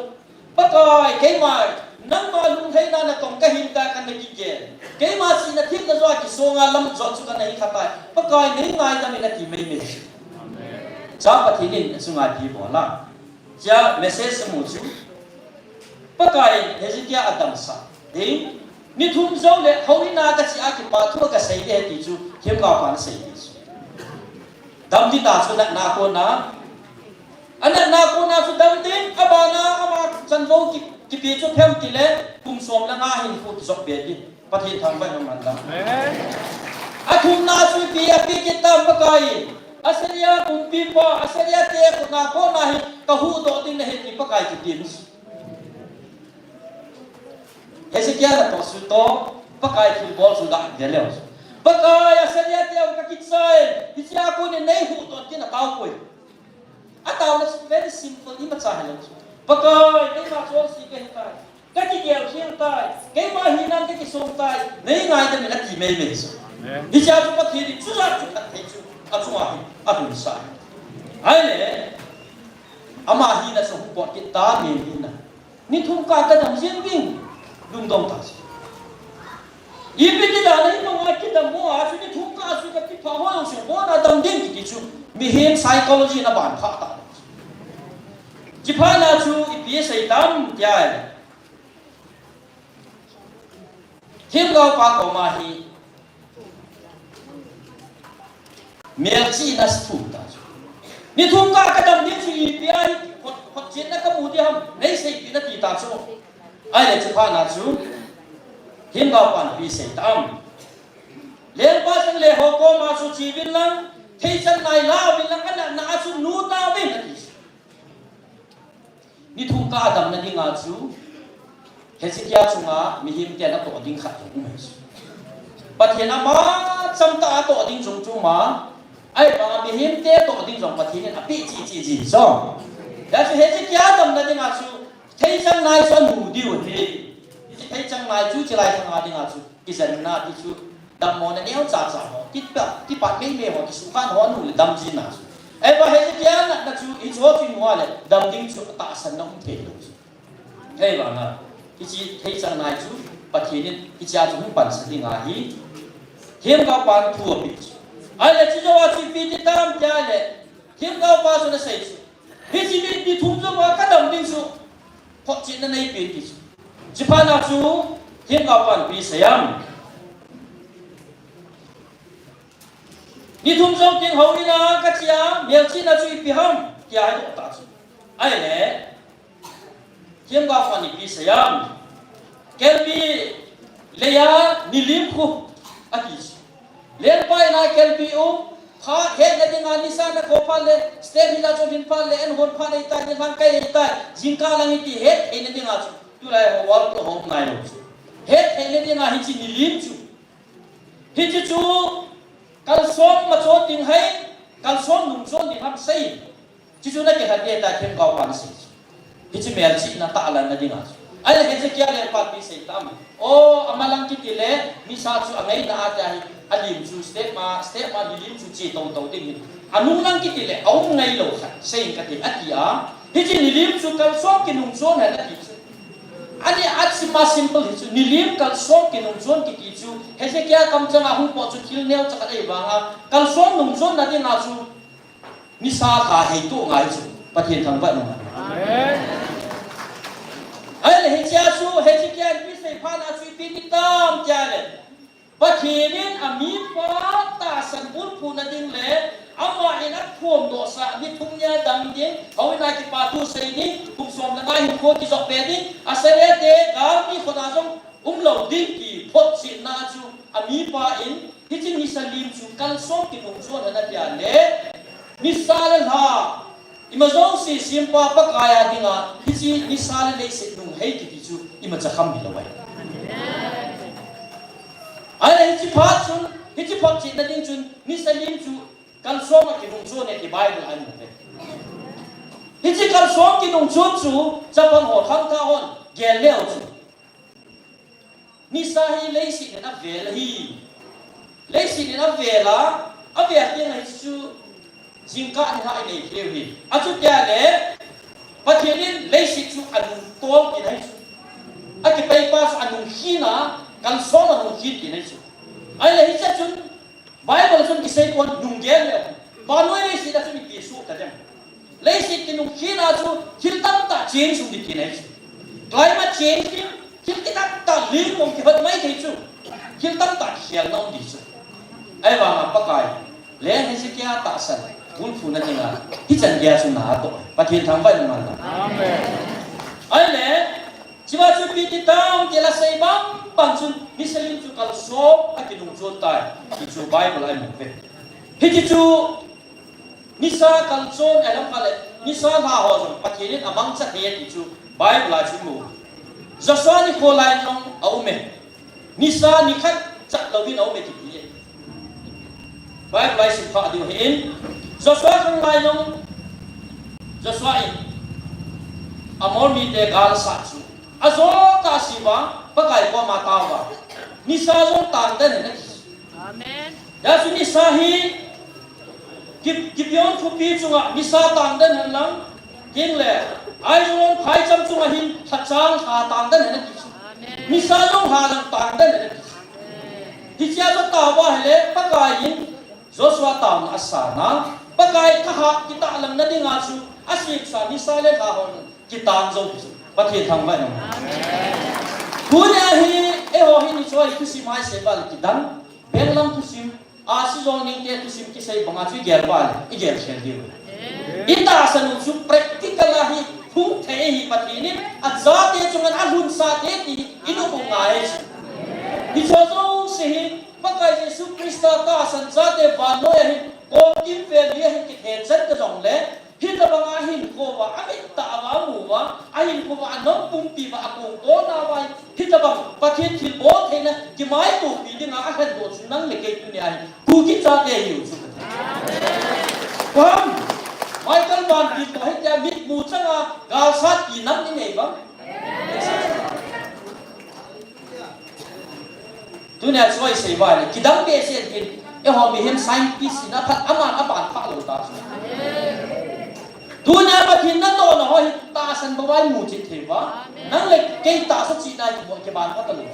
Pakai keima, nangma lunglhaina natong kahin tai kana kigel. Keima sihna themna joh a kisonga lam jot chu kana hi kha tai. Pakai nei ngaidam in ati meimei. Cha Pathen in achunga ipi bol a. Hiche message amu chu. Pakai in Hezekiah adamsah ding. Ni thum jou le houin a kache a kipa thu kasei ding ahi ti chu, themgao pan asei ti chu. Dam ding ta chu natna kona. Anatna kona chu dam ding, abana ama chanvo ki, kipe chu phem ti le, kum som le nga hin khu kijop be ding. Pathen thangvah in um hen lang. Amen. Athumna chu ipi, ipi kit tam Pakai. Assyria kumpipa, Assyria te khutna kona hi kahuhdoh ding nahi ti Pakai kitin. Hezekiah natoh chu toh, Pakai thilbol chu ga ve leu. Pakai Assyria te kakichai, hichea kon in neihuhdoh tin ataopoi. Ataona chu very simple, imacha hilou chu. Pakai, keima chonse kahitai. Kakigel khel tai. Keima hinam kakisong tai. Nei ngaidam in ati meimei chu. Amen. Hichea chu Pathen in chujat chu khat thei chu. Achunga hi, alhunsah. Ahile, ama hina chu hung pot kit ta, mi hina. Ni thum kah a kadam jeng ding. Lungdong ta chu. Ipi ti dan a hi banga kidam mo a chu ni thum kah a chu kakipha ho jong chu abona dam ding kiti chu mihem psychology in aban phah ta. Chuphat na chu ipi asei tam tia. Themgao pa koma hi Melchihna thu ta chu. Ni thum kah a kadam ding chu ipi a hi hot, hotchenna kamu ding ham, nei seipeh in ati ta chu. Ahile chuphat na chu, themgao pan ipi asei tam. Lengpa chang le ho koma chu che uvin lang, theichang nai la uvin lang, anatna a chu nu tauvin ati chu. Ni thum kah a damna dinga chu, Hezekiah chunga mihem ten atoh ding khat jong um ahi chu. Pathen ama cham tah a atoh ding jong chu um a, ahivanga mihem te atoh ding jong Pathen in apeh cheh cheh ji chu. Hijeh chun Hezekiah damna dinga chu, theichang nai chu anu diu ahi. Hiche theichang nai chu, chulai thanga dinga chu. Kijenna ti chu, dammo na neocha cha ho, kipa, kipat meimei ho, kisukha ho, anu le dam jing na chu. Ahivang Hezekiah natna chu, hiche ho chu imu a le, dam ding chu, atahsan na um thei lou chu. Ahivanga, hiche theichang nai chu, Pathen in, hichea chu hung pansah ding ahi. Themgao pan thu apeh chu. Ahile, hiche jou a chu ipi ti tam tia le, themgao pa chun asei chu. Hiche ni, ni thum jou a kadam ding chu, hotchetna neipen ti chu. Chuphat na chu, themgao pan ipi asei am. Ni thum jou teng houin a kache a, melchihna chu ipi ham, tia adoh ta chu. Ahile, themgao pan ipi asei am. Kelpi leiya nilim khu, ati chu. Lengpa in a kelpi um, Kha, hetna dinga nisa na kho phat le, step hi la chu hin phat le, an hon phat nei tai, ni lang kai nei tai, jingkah lang iti hettheina dinga chu. Tulai ho wal pro hom nai lo chu. Hettheina dinga hichi nilim chu. Hichi chu, kalsong ma chon ding hai, kalsong nung chon ding ham sei. Chuchu na kilhen ding ahi tia themgao pan sei. Hichi melchihna tahlanna dinga chu. Ahile Hezekiah lengpa ipi sei tam. O, amalang kiti le, nisa chu angaina a tia hi, alim chu step ma, step ma nilim chu che tou tou ding hi. Anung lang kiti le, aum ngai lou khat, sei in kati, ati a. Hichi nilim chu kalsong kinung chon hen ati chu. Ani a chi ma simple hi chu, nilim kalsong kinung chon kiti chu, Hezekiah kamchang a hung po chu thil neocha khat ahi vanga, kalsong nung chonna dinga chu, nisa lha hei tu ngai chu, Pathen thangvah in um hen. Amen. Ahile hichea chu, Hezekiah in ipi sei phat na chu ipi ti tam tia le. Pathen in amipa tahsan bulphuna ding le, ama in aphondoh sah ni thum nia dam ding, houin a kipa thu sei ding, kum som le nga hinkho kijop be ding, Assyria te gal mi khut a jong um lou ding ti photchetna chu, amipa in Hichi nisa lim chu kalsong kinung chon hen atia le, nisa le lha, ima jouse sempa Pakai a dinga, hichi nisa le leiset nung hei kiti chu imacha kham hilou ahi. Ahile hichi phat chun, hichi photchetna ding chun, nisa lim chu kalsong a kinung chon e ti Bible a imu uve. Hichi kalsong kinung chon chu, chapang ho, khangthah hon gel leu chu. Nisa hi leiset in avel ahi. Leiset in avel a, avel teng ahi chu jingkah ni lha inei thei u ahi. Achutia le, Pathen in leiset chu anung tol kit ahi chu. Akipeipa chu anung khin a, kalsong anung khin kit ahi chu. Ahile hiche chun, Bible chun kisei pon nung gel le. Vannoi leiset a chu ipi soh ta dem. Leiset kinung khin a chu thil tamtah change um ding tina ahi chu. Climate change ding, thil kitah tah ling mong kihot mai thei chu. Thil tamtah kikhelna um ding chu. Ahivanga Pakai le Hezekiah tahsan bulphuna dinga hichan geiya chu na atoh. Pathen thangvah in um hen lang. Amen. Ahile, Chua chu ipi ti tam ti la sei bang bang chun, nisa lim chu kalsong a kinung chon tai, ti chu Bible a imu uve. Hiti chu, nisa kalchon a lam khat le, nisa lha ho jong Pathen in amangcha thei ti chu Bible a chu imu. Joshua nikho lai jong aume. Nisa nikhat chat louvin aume kiti e. Bible a isim kha diu ahin, Joshua khang lai jong, Joshua in Amor mite gal asat chu. Ajo kah a sim uva, Pakai koma atao uva. Nisa jong tang den hen ati. Amen. Hijeh chun nisa hi Gi-, Gibeon khopi chunga nisa tang den hen lang, hinle, Aijalon phaicham chunga hin lhachang lha tang den hen ati chu. Amen. Nisa jong lha lang tang den hen ati chu. Hichea chu atao uva ahile, Pakai in Joshua taona asan a, Pakai thahat kitahlang na dinga chu, asemsa nisa le lha ho kitang jou chu. Pathen thangvah in um. Tunia hi, eiho hi nichoi thusim a isei uva le kidang, benglam thusim, a, sijong ningte thusim kisei banga chu igel uva le, igel khel diu. Itahsan u chu practical a hi, hung thei hi Pathen in, achate chunga alhunsah te ti hi, inop u ngai chu. Hiche jouse hi, Pakai Jesu Christa tahsan chate vannoi a hin, kong kimvel li a hin kithechan ta jongle, hitabang a ahinkho uva, amit tah uva amu uva, ahinkho uva, anom pumpi uva, akong kona uva, hitabang Pathen thilbol theina kimaitopi dinga alhendoh chu nang le kei tunia hi Kuki chate ahiu chu. Pam, Michael Van Dijk toh hitia mitmu changa galsat inam inei bang. Tunia chu isei uva le, kidang behseh in, eiho mihem scientist in aphat, aman aban pha lou ta chu. Tunia Pathen natohna ho hi tahsan bou a imu chet thei uva. Nang le kei tahsa chihna hi bou kiban pha talou.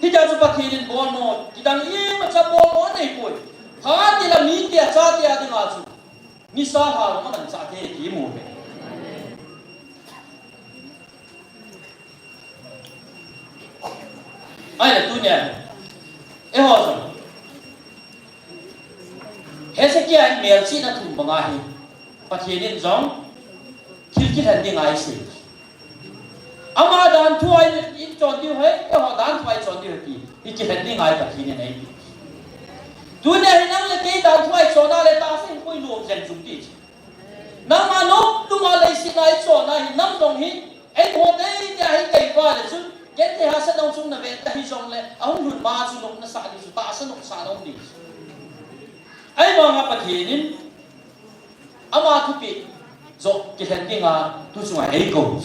Hitia chu Pathen in bolmo, kidang imacha bolmo anei poi. Phat tila mite achate a dinga chu. Nisa lha jong amanchah thei ti imu uve. Ahile tunia, eiho jong, Hezekiah in melchihna thum banga hi, Pathen in jong, thil kilhen dinga eisei. Ama dan thu a i chon diu ahi, eiho dan thu a i chon diu ahi ti. Hi kilhen ding ahi Pathen in eiti. Tunia hi nang le kei dan thu a i chon a le tahsa in koi lom jeng jung ti. Nangma nom lum a leiset a i chon a hi nang jong hi, eiho teitei a hi kei va le chun, ken te hahsat nung chung na ve ta hi jongle, ahung lhun ma chu lom na sah ding chu tahsa nopsah na um ding. Ahivanga Pathen in, ama thupeh joh kilhen dinga tu chunga eikou.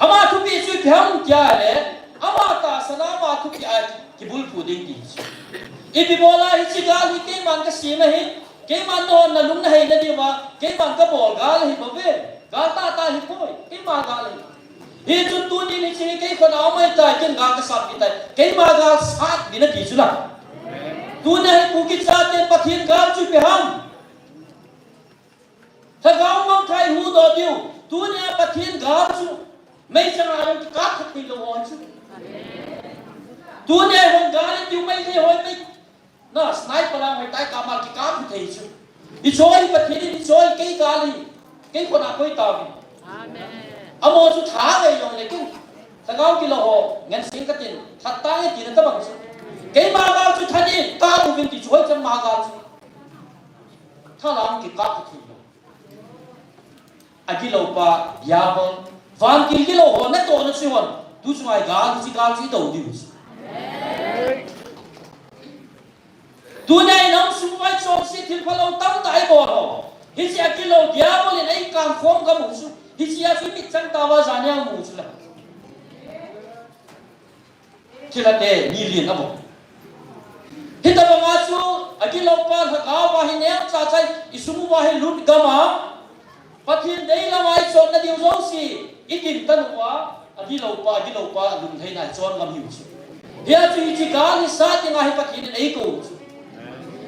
Ama thupeh chu ipi ham tia le, ama tahsan a ama thupeh a kibulphu ding ti chu. Ipi bola hiche gal hi keiman kasem ahi, keiman nahon nalung naheina diuva, keiman kabol gal ahi bouve, gal tahtah ahipoi, keima gal ahi. Hichun tunin hiche hi kei khut a um ahitai, ken gal kasatpi tai, keima gal satpi na ti chu la. Tunia hi Kuki chate Pathen gal chu ipi ham. Lhagao mangthah i huhdoh diu. Tunia Pathen gal chu meichang a jong kikap thei lou ho chu. Tunia hon gal i tiu mei le hoi mei. Na sniper lang hoi tai kap mal kikap thei chu. I choi Pathen in i choi kei gal hi. Kei khut a koi tauve. Amen. Amaho chu tha vei jongle ken. Lhagao kilou ho ngen sing katin. That tange tina tabang chu. Keima gal chu tha ding, kap uvin ti chu hoi chan ma gal chu. Thalang kikap thei lou. Agilou pa, diabol. Vantil gilou ho natohna chu hon. Tu chunga gal, hiche gal chu i do diu chu. Tunia i nam sung uva i chonse thil phalou tamtah i bol ho. Hiche agilou diabol in eikan khom kamu chu. Hiche a chu i mit chang tauva janhi a mu chu la. Thilha te ni lin abol. Hitabanga chu agilou pa lhagao va hi neocha chai, i sung uva hi lut gam a. Pathen deilam a i chonna diu jouse i gintan uva, agilou pa, agilou pa lunglhaina i chon ngam hiu chu. Hia chu hiche gal hi sat dinga hi Pathen in eikou chu.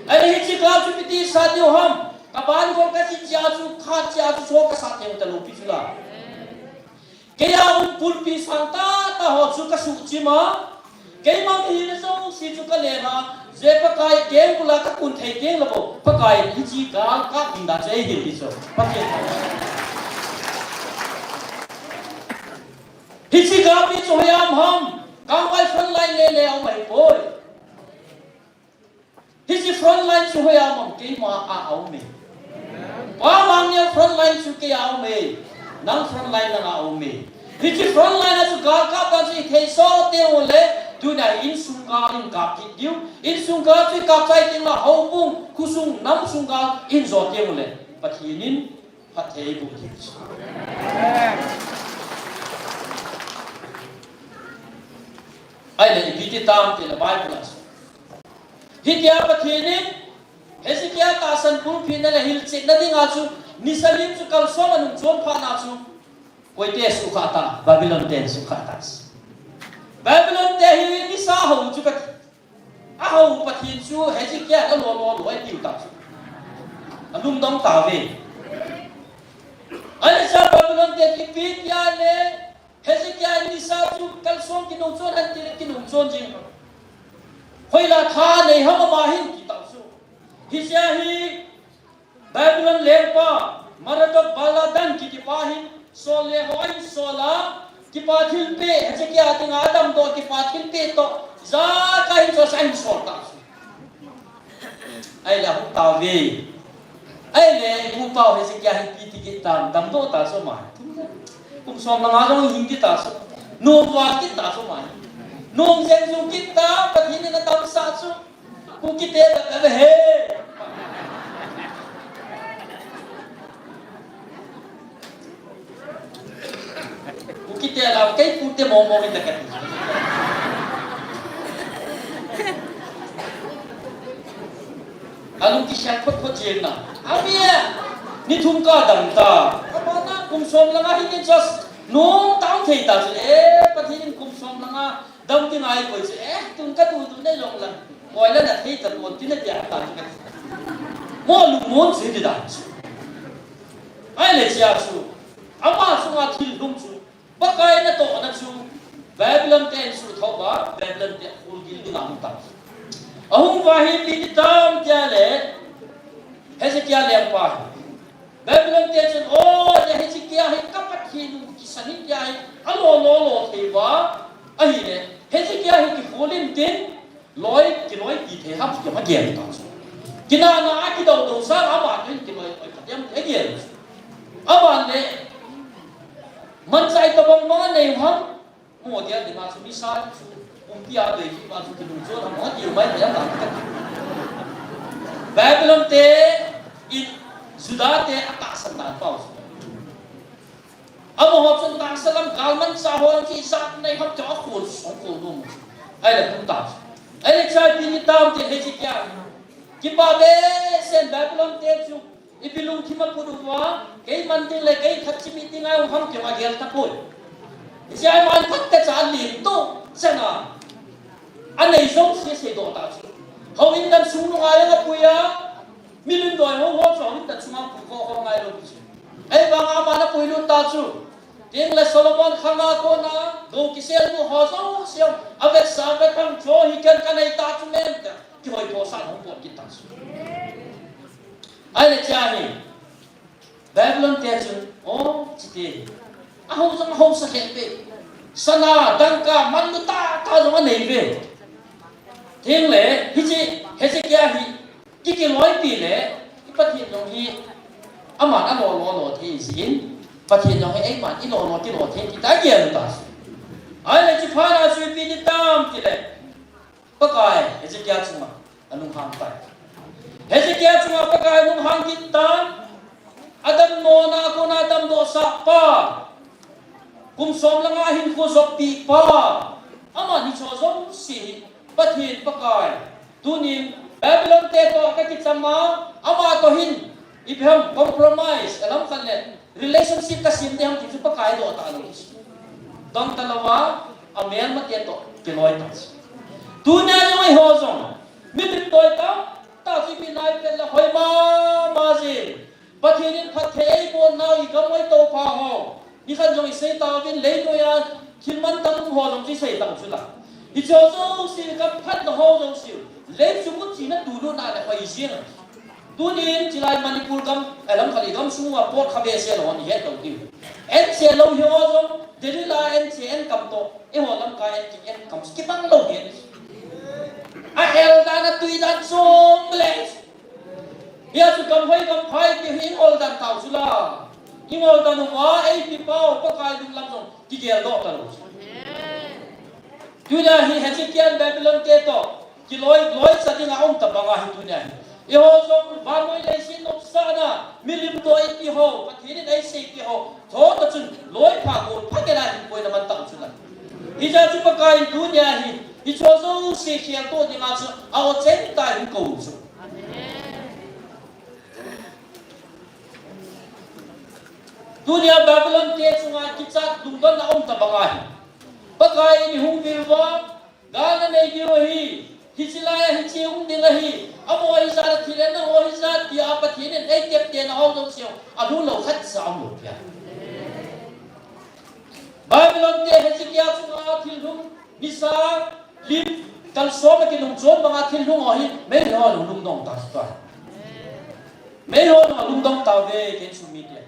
Ahile hiche gal chu ipi ti sat diu ham. Kaban gol kaji chia chu, khat chia chu, so kasat thei talou pi chu la. Kei a um pulpit sang tahtah ho chu kasuhchim a, keima hina jouse chu kalen a, je Pakai keng bula kakun thei teng le bou, Pakai in hiche gal kap ding dan chu eihil ding chu. Pathen. Hiche gal pi chu hoiya um ham, kangvai front line le le a um ahipoi. Hiche front line chu hoiya um ham, keima a a um e. Pa Mangneo front line chu kei a um e. Nang front line nang a um e. Hiche front line a chu gal kap dan chu i thei so teng ule, tunia insung gal in kap kit diu. Insung gal chu i kap chai teng le houbung, khosung, namsung gal in jo teng ule, Pathen in phatthei eiboh diu chu. Ahile ipi ti tam tile Bible a chu. Hitia Pathen in Hezekiah tahsan bulphina le hilchetna dinga chu nisa lim chu kalsong anung chon phat na chu koite suhkhah ta, Babylon ten suhkhah ta chu. Babylon te hi nisa hou chu kati. Ahou Pathen chu Hezekiah in alo lo lo atiu ta chu. Alungdong tauve. Ahile chu Babylon te ipi tia le Hezekiah in nisa chu kalsong kinung chon hen tile kinung chon jing. Hoila tha nei ham ama hin ti tau chu. Hiche a hi Babylon lengpa Merodach Baladan kiti pa hin sol le ho ahin sol a, kipa thilpeh, Hezekiah dinga adamdoh kipa thilpeh toh, ijakai hin sol sa ahin sol ta chu. Ahile ahung tauve. Ahile, ipu pau Hezekiah hi ipi ti kit tam, damdoh ta chu ama. Kum som le nga jong hing kit ta chu. Nom val kit ta chu ama. Nom jeng jong kit ta, Pathen in adamsah chu. Kukite dah ka he. Kukite dah kei pute mong mong in dah ka. Alung kisiang phot phot jeng na. Ami e, ni thum ka dam ta. Ama na kum som le nga hi ni just nung tang thei ta chu. Eh, Pathen in kum som le nga dam ti ngai koi chu. Eh, tun ka tu tu nei jong lang. Koi la na thei ta tu ti na tia ta chu. Mo lungmon si ti da chu. Ahile chia chu. Ama sunga thil lhung chu. Pakai natohna chu Babylon te in suhthou a, Babylon te kholgil dinga hung ta. Ahung uva hi ipi ti tam tia le, Hezekiah lengpa hi. Babylon te chun, o, le Hezekiah Hezekiah hi ka Pathen u kisan in tia hi, alo lo lo thei uva, ahile, Hezekiah hi kikhol in tin, loi, kiloipi thei ham, kihagel ta chu. Kinahna a kidou dou sa, ama toh hin kiloi, loi khat ham, kihagel chu. Aban le, manchah itobang bang anei u ham, mo dia dinga chu misa chu, pumpi a dei ki pa chu kilungchon ham, mo diu mai, mai ham, ta. Babylon te, in, Judah te, atahsan dan pau chu. Amaho chun tahsa lam galmanchah ho chu ijat nei ham tia akhol song khol nom. Ahile kum ta. Ahile chai pi ni tam ti Hezekiah. Kipa behseh in Babylon te chu ipi lungthim a put uva, kei man ding le kei khat chimit ding a um ham tia agel tapoi. Hiche a man phat te cha lim to chana. Anei jouse seidoh ta chu. Houin dan sung nunga jong apui a, milim doi ho ho chu houin dan sunga pui ho ho ngai lou chu. Ahivanga aman apui lut ta chu. Tin le Solomon khanga kona, gou kiselnu ho jouse, avetsah vetsah chu hi ken kanei ta chu mem tia, kihoi thosah hung pot kit ta chu. Ahile chai hi, Babylon te chun, o, chite hi. Ahao jong ahao sa lheh ve. Sana, dangka, manlu tah tah jong anei ve. Tin le, hiche, Hezekiah hi, ki kiloipi le, i Pathen jong hi, aman alo lo lo thei jin, Pathen jong hi, eiman ilo lo, kilo thei, ti ta gel ta. Ahile, chi phat a chu ipi ti tam ti le. Pakai, Hezekiah chunga, alunghang tai. Hezekiah chunga Pakai alunghang kit tan, adammo na kona damdoh sah pa, kum som le nga hinkho joppi pa, aman hicheho jouse hi, Pathen Pakai, tunin Babylon te toh kakicham a, ama toh hin, ipi ham compromise, alam khat le, relationship kasem ding ham ti chu Pakai doh talou. Dong talou a, amelmate toh kiloi ta. Tunia jong eiho jong, milim doi tamtah chu ipi nai pen le hoi mama jin. Pathen in phatthei eibol nau igam oi toh pha ho. Nikhat jong isei tauvin leinoiya thil mantam um ho jong chu isei tau chu la. Hicheho jouse gam phatna ho jouse. Leichung u china tulutna le hoi jing. Tunin chilai Manipur gam, alam khat le gam sunga pot kha behseh lou hon ihet lou diu. Enche lou hiho jong, Delhi la enche enkam toh, eiho lamkai enche enkam kibang lou hi. A el dan a tui dan chom le. Hia chu gam hoi gam phai ti hi ingol dan tau chu la. Ingol dan uva eipi pau Pakai lunglam jong kigeldoh talou. Tunia hi Hezekiah in Babylon te toh kiloi, loicha dinga um tabang ahi tunia hi. Eiho jong vannoi leiset nopsahna, milim doi ti ho, Pathen in eisei ti ho, thotah chun loipha gol pha kei la hin koina man tau chu la. Hijeh chun Pakai in tunia hi, hicheho jouse kheltoh dinga chu a-o cheng tah in akou chu. Tunia Babylon te chunga kichat lungdonna um tabang ahi. Pakai in ihung vil uva, gal nanei diu ahi, hiche laiya hiche um ding ahi, amaho hijat a thil en, nangho hijat tia Pathen in eiteptena ho jouse, alhun lou khatcha aum lou pia. Babylon te Hezekiah chunga thil lhung, nisa, lim, kalsong a kilungchon banga thil lhung ho hi, meilhei hon hung lungdong ta chu. Meilhei hon hung lungdong tauve, ken sumite.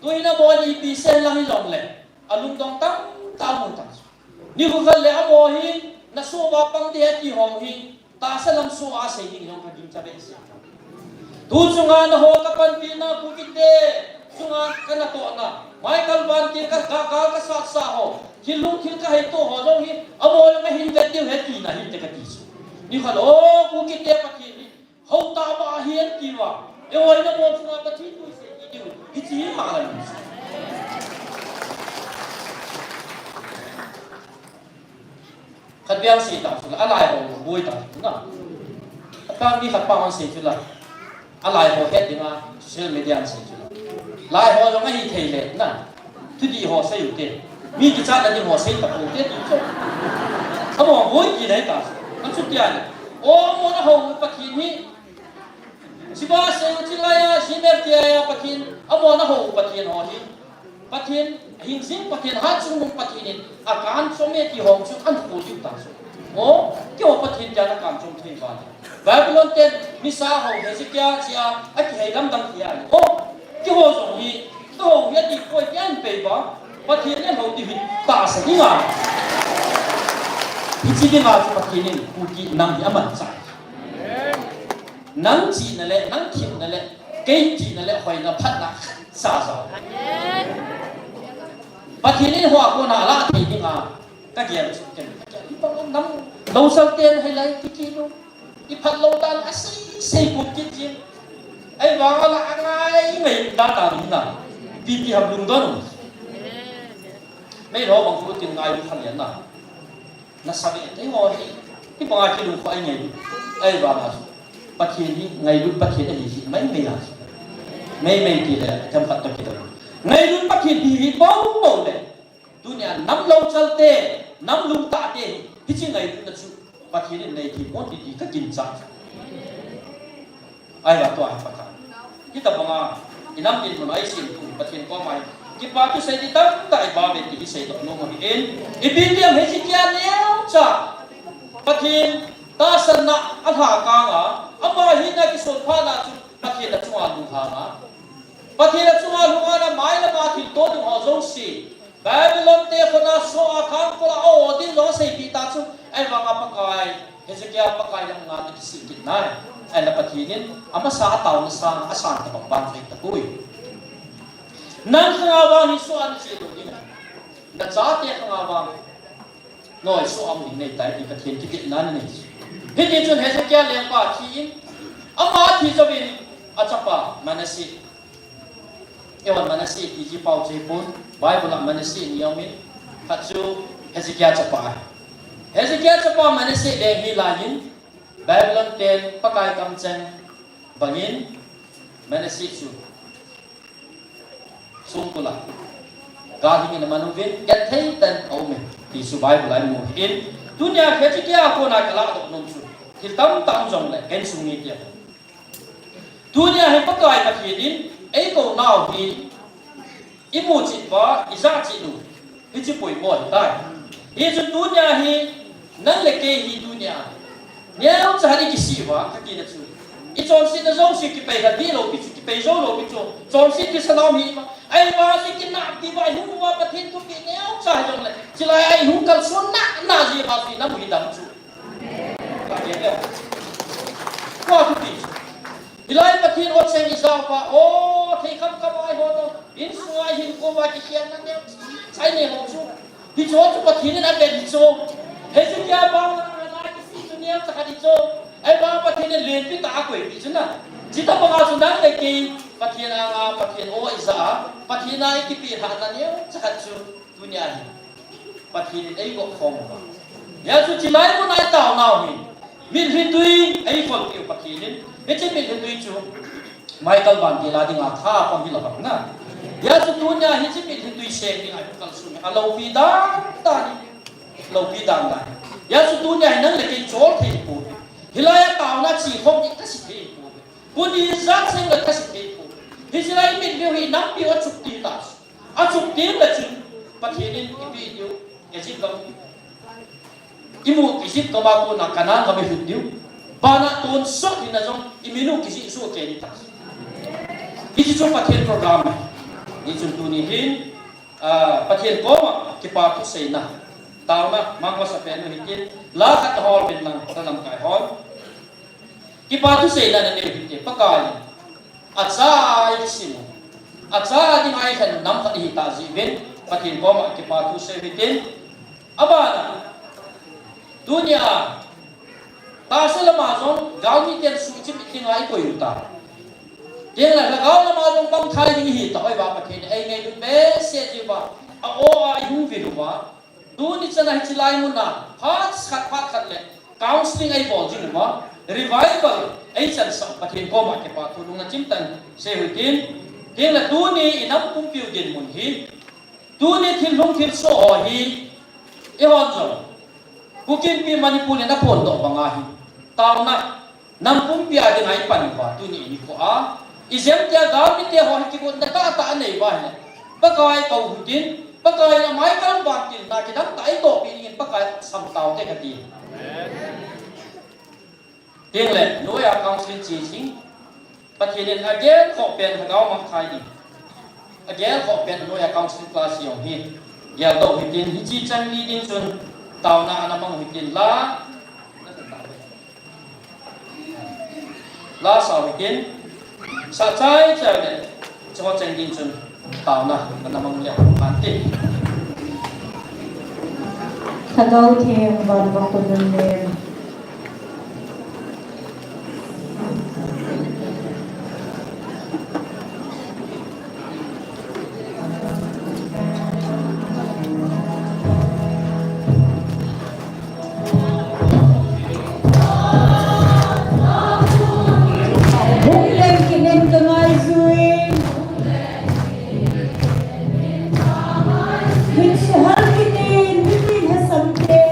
Tuin amaho ipi sei lang hijongle, alungdong tamtah amu ta chu. Nikho khat le amaho hi, nasoh uva pang ding ahi ti ho hi, tahsa lam soh a sei ding jong kagingcha behseh. Tu chunga nangho kapanpina Kukite chunga kanatohna, Michael Van Til ka, ka, ka, kasatsa ho, thil lhung thil kaheito ho jong hi, amaho jong ahin vet diu ahi tina hinte kati chu. Nikhat, o, Kukite Pathen hi, hou tah mah ahi atiuva, eiho in amaho chunga Pathen thu isei kit diu, hiche hi malam. Khat vei sei ta chu la, alai ho boi ta chu na. Khat mi khat pa hon sei chu la. Alai ho het dinga social media sei chu la. Lai ho jong ahi thei le na. Thudih ho sei u te. Mi kichatna ding ho sei tapou te ti chu. Amaho boi kit ahi ta. Achuti ahile, o, amaho na hou Pathen hi. Chiba sei u chilai a, Zimmer tia Pathen, amaho na hou Pathen ho hi. Pathen, hingjing Pathen, hatchungnung Pathen in, akanchom e ti ho chu ankhoh diu ta chu. O, keiho Pathen tia nakanchom thei uva le. Babylon ten, misa ho, Hezekiah chia, akihei lamdang tia le. O, keiho jong hi, ka ho hi ati poi, hiche a pei ba, Pathen in ho ti hi tahsa ding a. Hiche ding a chu Pathen in Kuki nam hi amanchah. Nang chihna le, nang themna le, kei chihna le, hoina phatna khat cha jong. Pathen in ho a kona alah thei ding a, ka gel chu ken. Hi bang nam, losal ten hei lai ti ki lo. I phat lou dan a sei sei kum kit jing. Ahivang a la a ngai ngai dan a ding na. Pi pi ham lungdon. Mei lo bang khu tin ngai lu khan yan na. Na sa ve te ho hi. Hi bang a ki lung khu ai ngai. Ahivang a. Pathen hi ngailut Pathen ahi hi mai mai a. Mai mai ti le kam pat to ki to. Ngailut Pathen hi hi bou bou le. Tunia nam losal te, nam lungtah te hi, hiche ngailutna chu Pathen in nei thei pon ti ti ka ginchah. Ahivang tua hi Pathen. Hitabang a, i nam dinmun a i sem tu Pathen koma hi. Kipa thu sei ding tamtah i ba ve ti hi seidoh nom ahi in. Ipi ti ham Hezekiah neocha. Pathen tahsanna a lhakang a, ama hina kisonphat na chu Pathen a chunga lunghang a. Pathen a chunga lunghang a, mailam a thilto ding ho jouse. Babylon te khut a soh a khangkol a o ding jong seipeh ta chu. Ahivang a Pakai, Hezekiah Pakai lam nga na kisih kit nai. Ahile Pathen in, amasa a taona sang, a sang tabang ban chu ahi tapoi. Nang khang a vang hi soh a na che lou ding. Na chate khang a vang. Noi soh a um ding nei tai ti Pathen kipehna nei. Hiti chun Hezekiah lengpa thi in, ama thi jouvin a chapa Manasseh. Eiho Manasseh ti ji pau chepon, Bible a Manasseh ni aum in, khat chu Hezekiah chapa. Hezekiah chapa Manasseh leng hi lai in, Babylon ten Pakai kamcheng bangin Manasseh chu songkul a gal hing in aman uvin, genthei tah in aum e ti chu Bible a imu in, tunia Hezekiah a kona ka ladoh nom chu, thil tamtah um jongle, ka insung mite. Tunia hi Pakai Pathen in eikou nau hi imu cheh uva, ijah cheh u, hiche poimo ahitai. Hichun tunia hi nang le kei hi tunia neocha khat i kisih uva, ka tina chu. I chonsetna jouse kipei kha dih lou pi chu, kipei jou lou pi chu. Chonset kisa nom hi ma. Ahivang chu i kinah diuva i hung uva Pathen thupeh neocha hijongle, chulai a i hung kalson na, na jeh uva chu i nam u hi dam chu. Ka ke le. Ko thupi chu. Hilai Pathen o cheng i jao pa, o, thei kham kham a i ho to, insung a i hinkho uva kikhelna neocha i nei ho chu. Hichu chu Pathen in avet hichu. Hezekiah bang a, na kisih chu neocha khat hichu. Ahivang Pathen in lenpi tah a akoipeh chu na. Chuti bang a chu nang le kei, Pathen anga, Pathen o i ja a, Pathen a i kipelhahna neocha khat chu. Tunia hi Pathen in eigot khom uva. Hijeh chun chulai mun a i tao nau hi mitlhi tui eikhol peh u Pathen in. Hiche mitlhi tui chu Michael Van Til a dinga tha pang hilou ham na. Hijeh chun tunia hiche mitlhi tui seng dinga i kalson a loupi dan tah in. Loupi dan tah in. Hijeh chun tunia hi nang le kei chol thei pouve. Hilai a taona chi khom ding thase thei pouve. Kuni ijat seng le thase thei pouve. Hiche lai mitlhi u hi nampi u achuk ding tah. Achuk teng le chun, Pathen in ipi diu, Egypt gam. Imu Egypt gam a kona Canaan gam ilhut diu. Bana tonsot hina jong, imin u kijih soh kei ding tah. Hiche chu Pathen program ahi. Hichun tuni hin, ah, Pathen koma kipa thu seina. Taona, mang masapen u hitin, la khat hol uvin lang, ka lamkai hol. Kipa thu seina nanei u hite, Pakai in acha a isim u, acha a dinga ikhen u nam khat ihi tah jeh uvin, Pathen koma kipa thu sei u hitin. Abana, tunia, tahsa lama jong, galmi ten suhchim dinga ikoi u ta. Tengle, lhagao lama jong bang thai ding ihi tah, oi va Pathen, eingailut behseh jeh uva, a o a ihung vil uva. Tuni chana hiche lai muna, phat khat, phat khat le, counseling eibol jing uva, revival eichansah u Pathen koma kipa thu lungna chimtah in sei u hitin, tengle tuni i nam pumpi u dinmun hi, tuni thil lhung thil soh ho hi, eihon jong, Kuki Inpi Manipur in aphondoh banga hi, taona, nam pumpi a dinga ipan uva, tuni inikho a, ijemtia galmite ho hi kigotna tahtah anei uva ahile, Pakai kou u hitin, Pakai in a Michael Van Til na kidang tah a eidohpeh dingin Pakai sam taute kati. Tengle, noiya counseling che jing, Pathen in agelkhoh pen lhagao mangthai ding. Agel khoh pen anoi a council class jong hi geldoh hitin, hiche chang li ding chun taona ana mang u hitin la, la sao hitin, sa chai chai le, chunga chang ding chun taona ana mang leu hen tin. Lhagao Theng, Vanvaktu Nunneng. Hung leng kit in ka ngaijui. Hinsihal kit in, mipi lhasam te.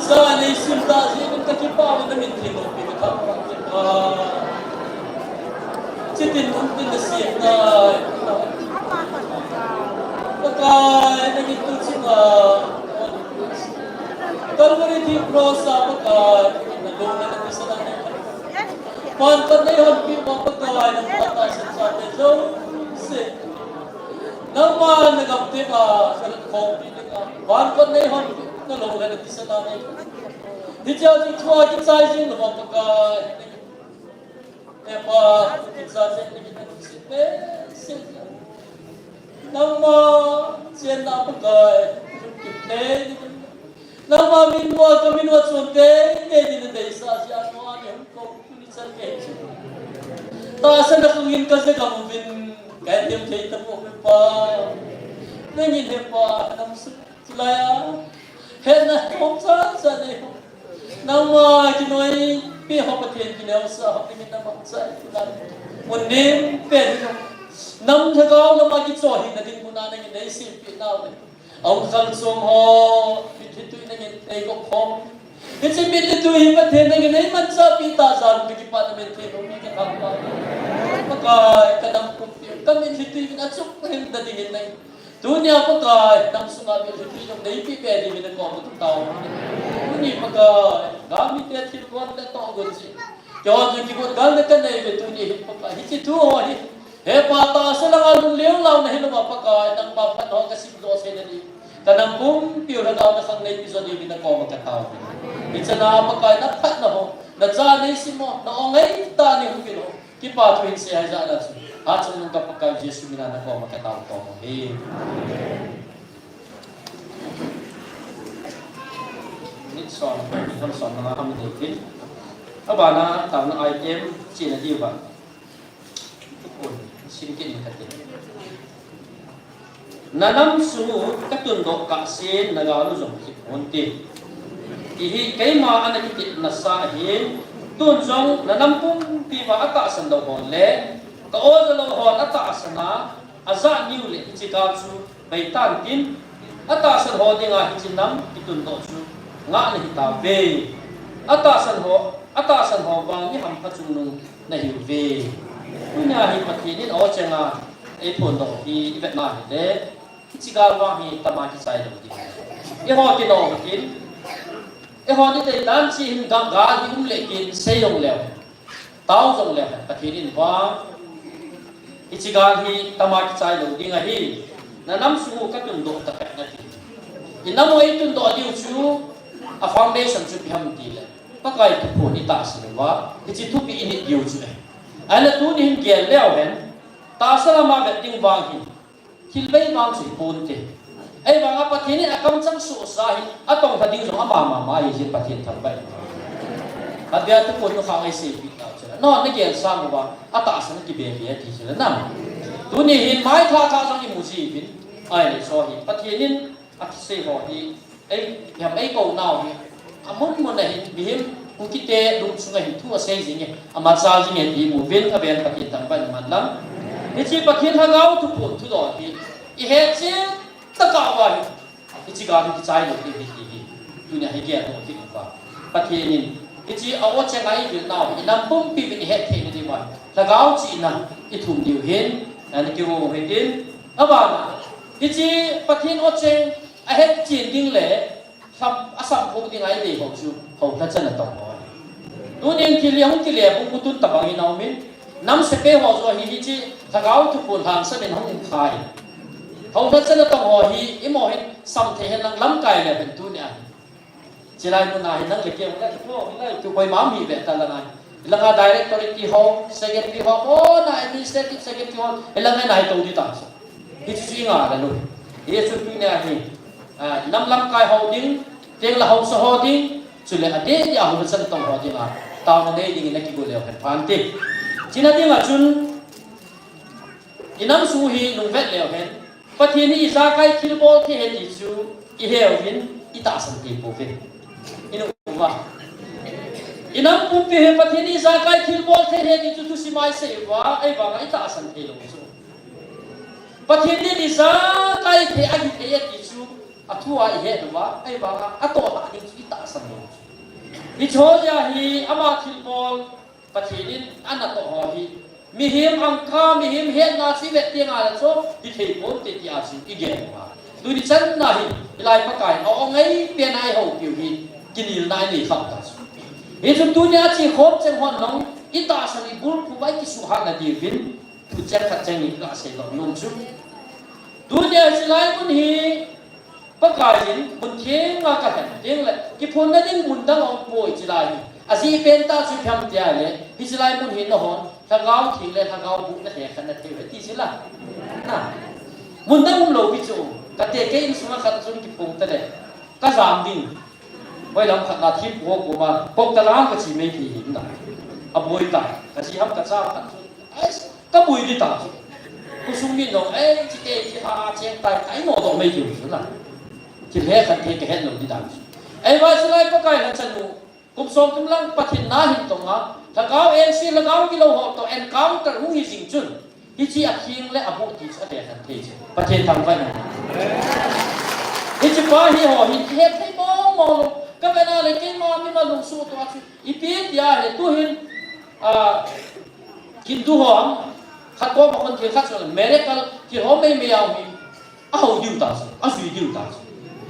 Sa nei sim ta jeh in ka kipah uva na min theng loupi ka thangvah kipah. Chitin mun tin na siam tai. Pakai na min tu chima. Calvary thing cross a Pakai na lung na ti sa na. Van khat nei hon pi ma Pakai na pa ta sa sa te jo se. Nangma na gam te ma sa khom pi te ka. Van khat nei hon pi na lung na ti sa na. Hiche a chu thua kichai jing lou Pakai. He Pa, kicha jing ni na ti se. Nangma, chenna Pakai, kipah ni. Nangma min mo, ka min mo chun te, te ni na deisah jeh a nangma ni hung kou, tuni chan kei chu. Tahsa na kung in ka je gam uvin, ka dem thei tapou He Pa. Nangin He Pa, nam su, chulai a. He na, hom sa, sa ni ho. Nangma kinoipi ho Pathen kineosah ho, nangin na mangcha, na mun lim pen ho. Nam lhagao lama kichoh hina ding mun a nangin nei sempeh nau ve. Ahung khangchom ho, mitlhi tui nangin nei gop khom. Hiche mitlhi tui hi Pathen nangin nei manchahpi tah jeh a, ka kipah na min theng loupi ka thangvah. Pakai, ka nam pumpi, ka mitlhi tui vin achuk hel na dingin nangin. Tunia Pakai, nam sunga mitlhi tui jong neipe be dingin na koma katao. Tuni Pakai, gamite thilgon le tohgon ji. Keiho chu kigot gal na kanei ve tuni hin Pakai. Hiche thu ho hi. He Pa tahsa langa lungleng launa hilou va Pakai, nangma phatna ho kasim joh sah na ding. Ka nam pumpi u lhagao na khang neipi joh dingin na koma katao. Hiche a Pakai na phatna ho. Na cha neisim ho. Na ong ngai tah nei hung peh ho. Kipa thu hin sei hih jeh a chu. Hatchungnung ka Pakai Jesu mina na koma katao tong u ahi. Minute som, minute som na ham ni kin. Abana taona item chena diu va. Sim kit in kati. Na nam sung u ka tundoh kahsen na gal u jong kipon te. Hiche hi keima ana kitepna sa ahin, tun jong na nam pumpi uva atahsan lou hon le, ka oja lou hon atahsan a, ajah niu le hiche gal chu bei tan tin, atahsan ho dinga hiche nam kitundoh chu ngah nahi tauve. Atahsan ho, atahsan ho vang mi hampha chungnung nahiuve. Tunia hi Pathen in aw chenga eiphondoh hi ivetna hile, hiche gal vang hi tama kichai lou ding. Eiho kinoh kin, eiho ni tei dan chi hin gal hi um le kin sei jong leu, tao jong leu, Pathen in vang hiche gal hi tama kichai lou ding ahi. Na nam sung u ka tundoh tahbeh nati. I nam u eitundoh diu chu a foundation chu ipi ham tile, Pakai thuphon itahsan uva, hiche thupi init diu chu ahi. Ahinla tuni hin gel leu hen, tahsa lama vet ding vang hi, thil bei vang chu hipon te. Ahivanga Pathen in akamchang sohsa hi, atong lha ding jong ama mama ahi jeh in Pathen thangvah in. Abia thuphon nu khang eiseipeh tau chu. Na, na gel sang uva, atahsan kibe be ati chu na. Tuni hin maitha tha jong imu jiuvin. Ahile chu hi, Pathen in asei ho hi, ei, ipi ham eikou nau hi, amun mun a hin, mihem, Kukite lungsunga hin thu asei jinge, amachal jinge ti imuvin, aben Pathen thangvah in man lang. Hiche Pathen lhagao thuphon thudol hi, ihet chet tah uva hi, hiche gal hi kichai lou ding ahi ti hi. Tunia hi geldoh kit uva. Pathen in, hiche a-aw chenga ivil nau hi, i nam pumpi uvin ihet theina diuva, lhagao chihna ithum diu hin, ana kigong u hitin, abana, hiche Pathen aw cheng ahetchen ding le, Sam, asam kho ding a idei ho chu, houlhachan atong ho. Tunin thil hi ahung kile bung u tun tabang in aumin. Nam sepai ho joh hi hiche, lhagao thuphon lhangsamin hung khai. Houlhachan atong ho hi, imo hin, sam thei hen lang lamkai le hen tunia. Chilai mun a hin nang le kei, nang le kei, nang le kei, koima mi ve ta lang a. Langa directorate ti ho, secretary ho, bona administrative secretary ho, langa nai to di ta. Hiche chu inga le lou. Hiche chu tunia hi, ah, nam lamkai ho ding, teng le haosa ho ding, chule adeh deh a houlhachan tong ho dinga, taona nei dingin akigo leu hen phante. Chuna dinga chun, i nam sung hi nungvet leu hen, Pathen hi ijakai thilbol thei ahi ti chu, iheuvin, itahsan thei pouve. Inu uva. I nam pumpi hi Pathen hi ijakai thilbol thei ahi ti chu thusim a isei uva, ahivanga itahsan thei lou chu. Pathen in ijakai thei ahi thei e ti chu, athua ihet uva, ahivanga atoh lhah ding chu itahsan. tahsan lou chu. Hiche ho jeh a hi ama thilbol Pathen in ana toh ho hi, mihem angkha, mihem hetna chu i vet teng le chu hithei ponte tia chu i gel uva. Tuni channa hi, hilai Pakai in a-ong ngei pen a eihoupiu hi, kinelna inei khah u ta chu. Hichu tunia che khom cheng hon jong, i tahsan i bulphuh uva i kisuhhat na diuvin, thu cheng khat cheng ni kasei lou nom chu. Tunia hiche lai mun hi, Pakai in mun theng a kalhen teng le, kiphunna ding mun dang aumpoi hiche lai hi. Ajeh pen tah chu ipi ham tia le, hiche lai mun hi nahon, Lhagao Theng le Lhagao Boh nahe khen nathei uve ti chu la. Na. Mun dang umlou pi chu, kati kei insunga khat chun kiphung ta le, kajam ding. Hoilam khat na thempu ho koma, kok ta lang kache mai thei hi na. Aboi ta, kaji ham kacha khat chu. Ai, kaboi di ta chu. Khosung mi nong, ei, chite, chi ha, cheng tai, tai no do mai thei chu na. Thil he khat thei kahet lou di dan chu. Ei, va chu lai Pakai lhachanu. Kum som kum lang Pathen na hin tong a. Lhagao engse, Lhagao gilou ho toh encounter hung hi jing chun. Hiche atheng le aboh ti chu ahe khen thei chu. Pathen thangvah in. Hiche pa hi ho hi kihe thei mong mong lou. Ka vena le keima mimal lungsuh toh a chu. Ipi tia le tu hin, a, Hindu ho ham, khat koma khun thil khat chu miracle, thil ho mei mei a um hi. Aho diu ta chu, ajui diu ta chu.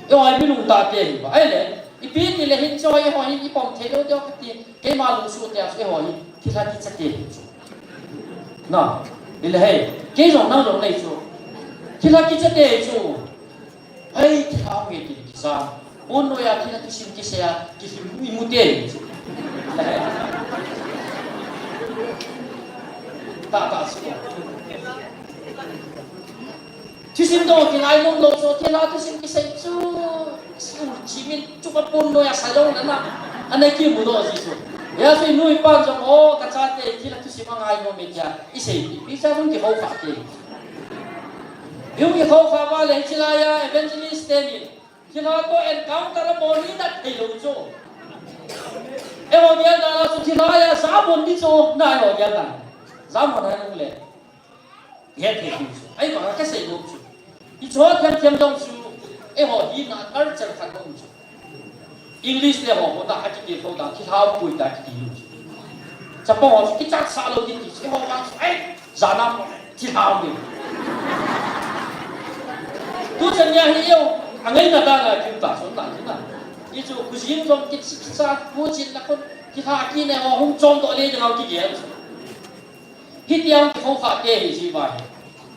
Eiho hi mi lungtah te hi ba. Ahile, ipi ti le hiche ho hi, eiho hi ipom thei lou diu kati, keima lungsuh te a chu, eiho hi, thilha kicha te hi chu. Na, hile hei, kei jong nang jong nei chu. Thilha kicha te hi chu. Hei, thilha nge ti kicha. Pon noiya thilha thusim kisei a, kisim imu te hi chu. Ta, ta, chu. Thusim dong kingai nom lou chu, thilha thusim kisei chu, si ul chi min chu ka pon noiya sa jong na na. Ana kimu doh ji chu. Hijeh chun nu le pa jong, o, kachate, thilha thusim angai nom e tia, isei ti. Ipi cha jong kihou kha te. Jong kihou kha va le, hiche laiya, evangelist te ni. Thilha toh encounter abol hi nat thei lou chu. Eiho gel dan a chu thilha a ja bon di chu na eiho gel dan. Ja bon hai nung le. He thei lou chu. Ahivanga kasei nom chu. Hiche ho themthem jong chu. Eiho hina culture khat um chu. English le ho ho ta akitilkhou dan thilha pui ta kiti lou chu. Chapang ho chu kichatsah lou kiti chu. Eiho vang chu. Ai. Jana mo, thilha um. Tuchan nia hi eiho, angaina dan a kium ta, son ta, tina. Hichu, khojin jong kichi, kicha, khojin na kon, thilha kine ho, hung chom doh le, jana kigel. Hiti ang kihou kha te hi ji vai.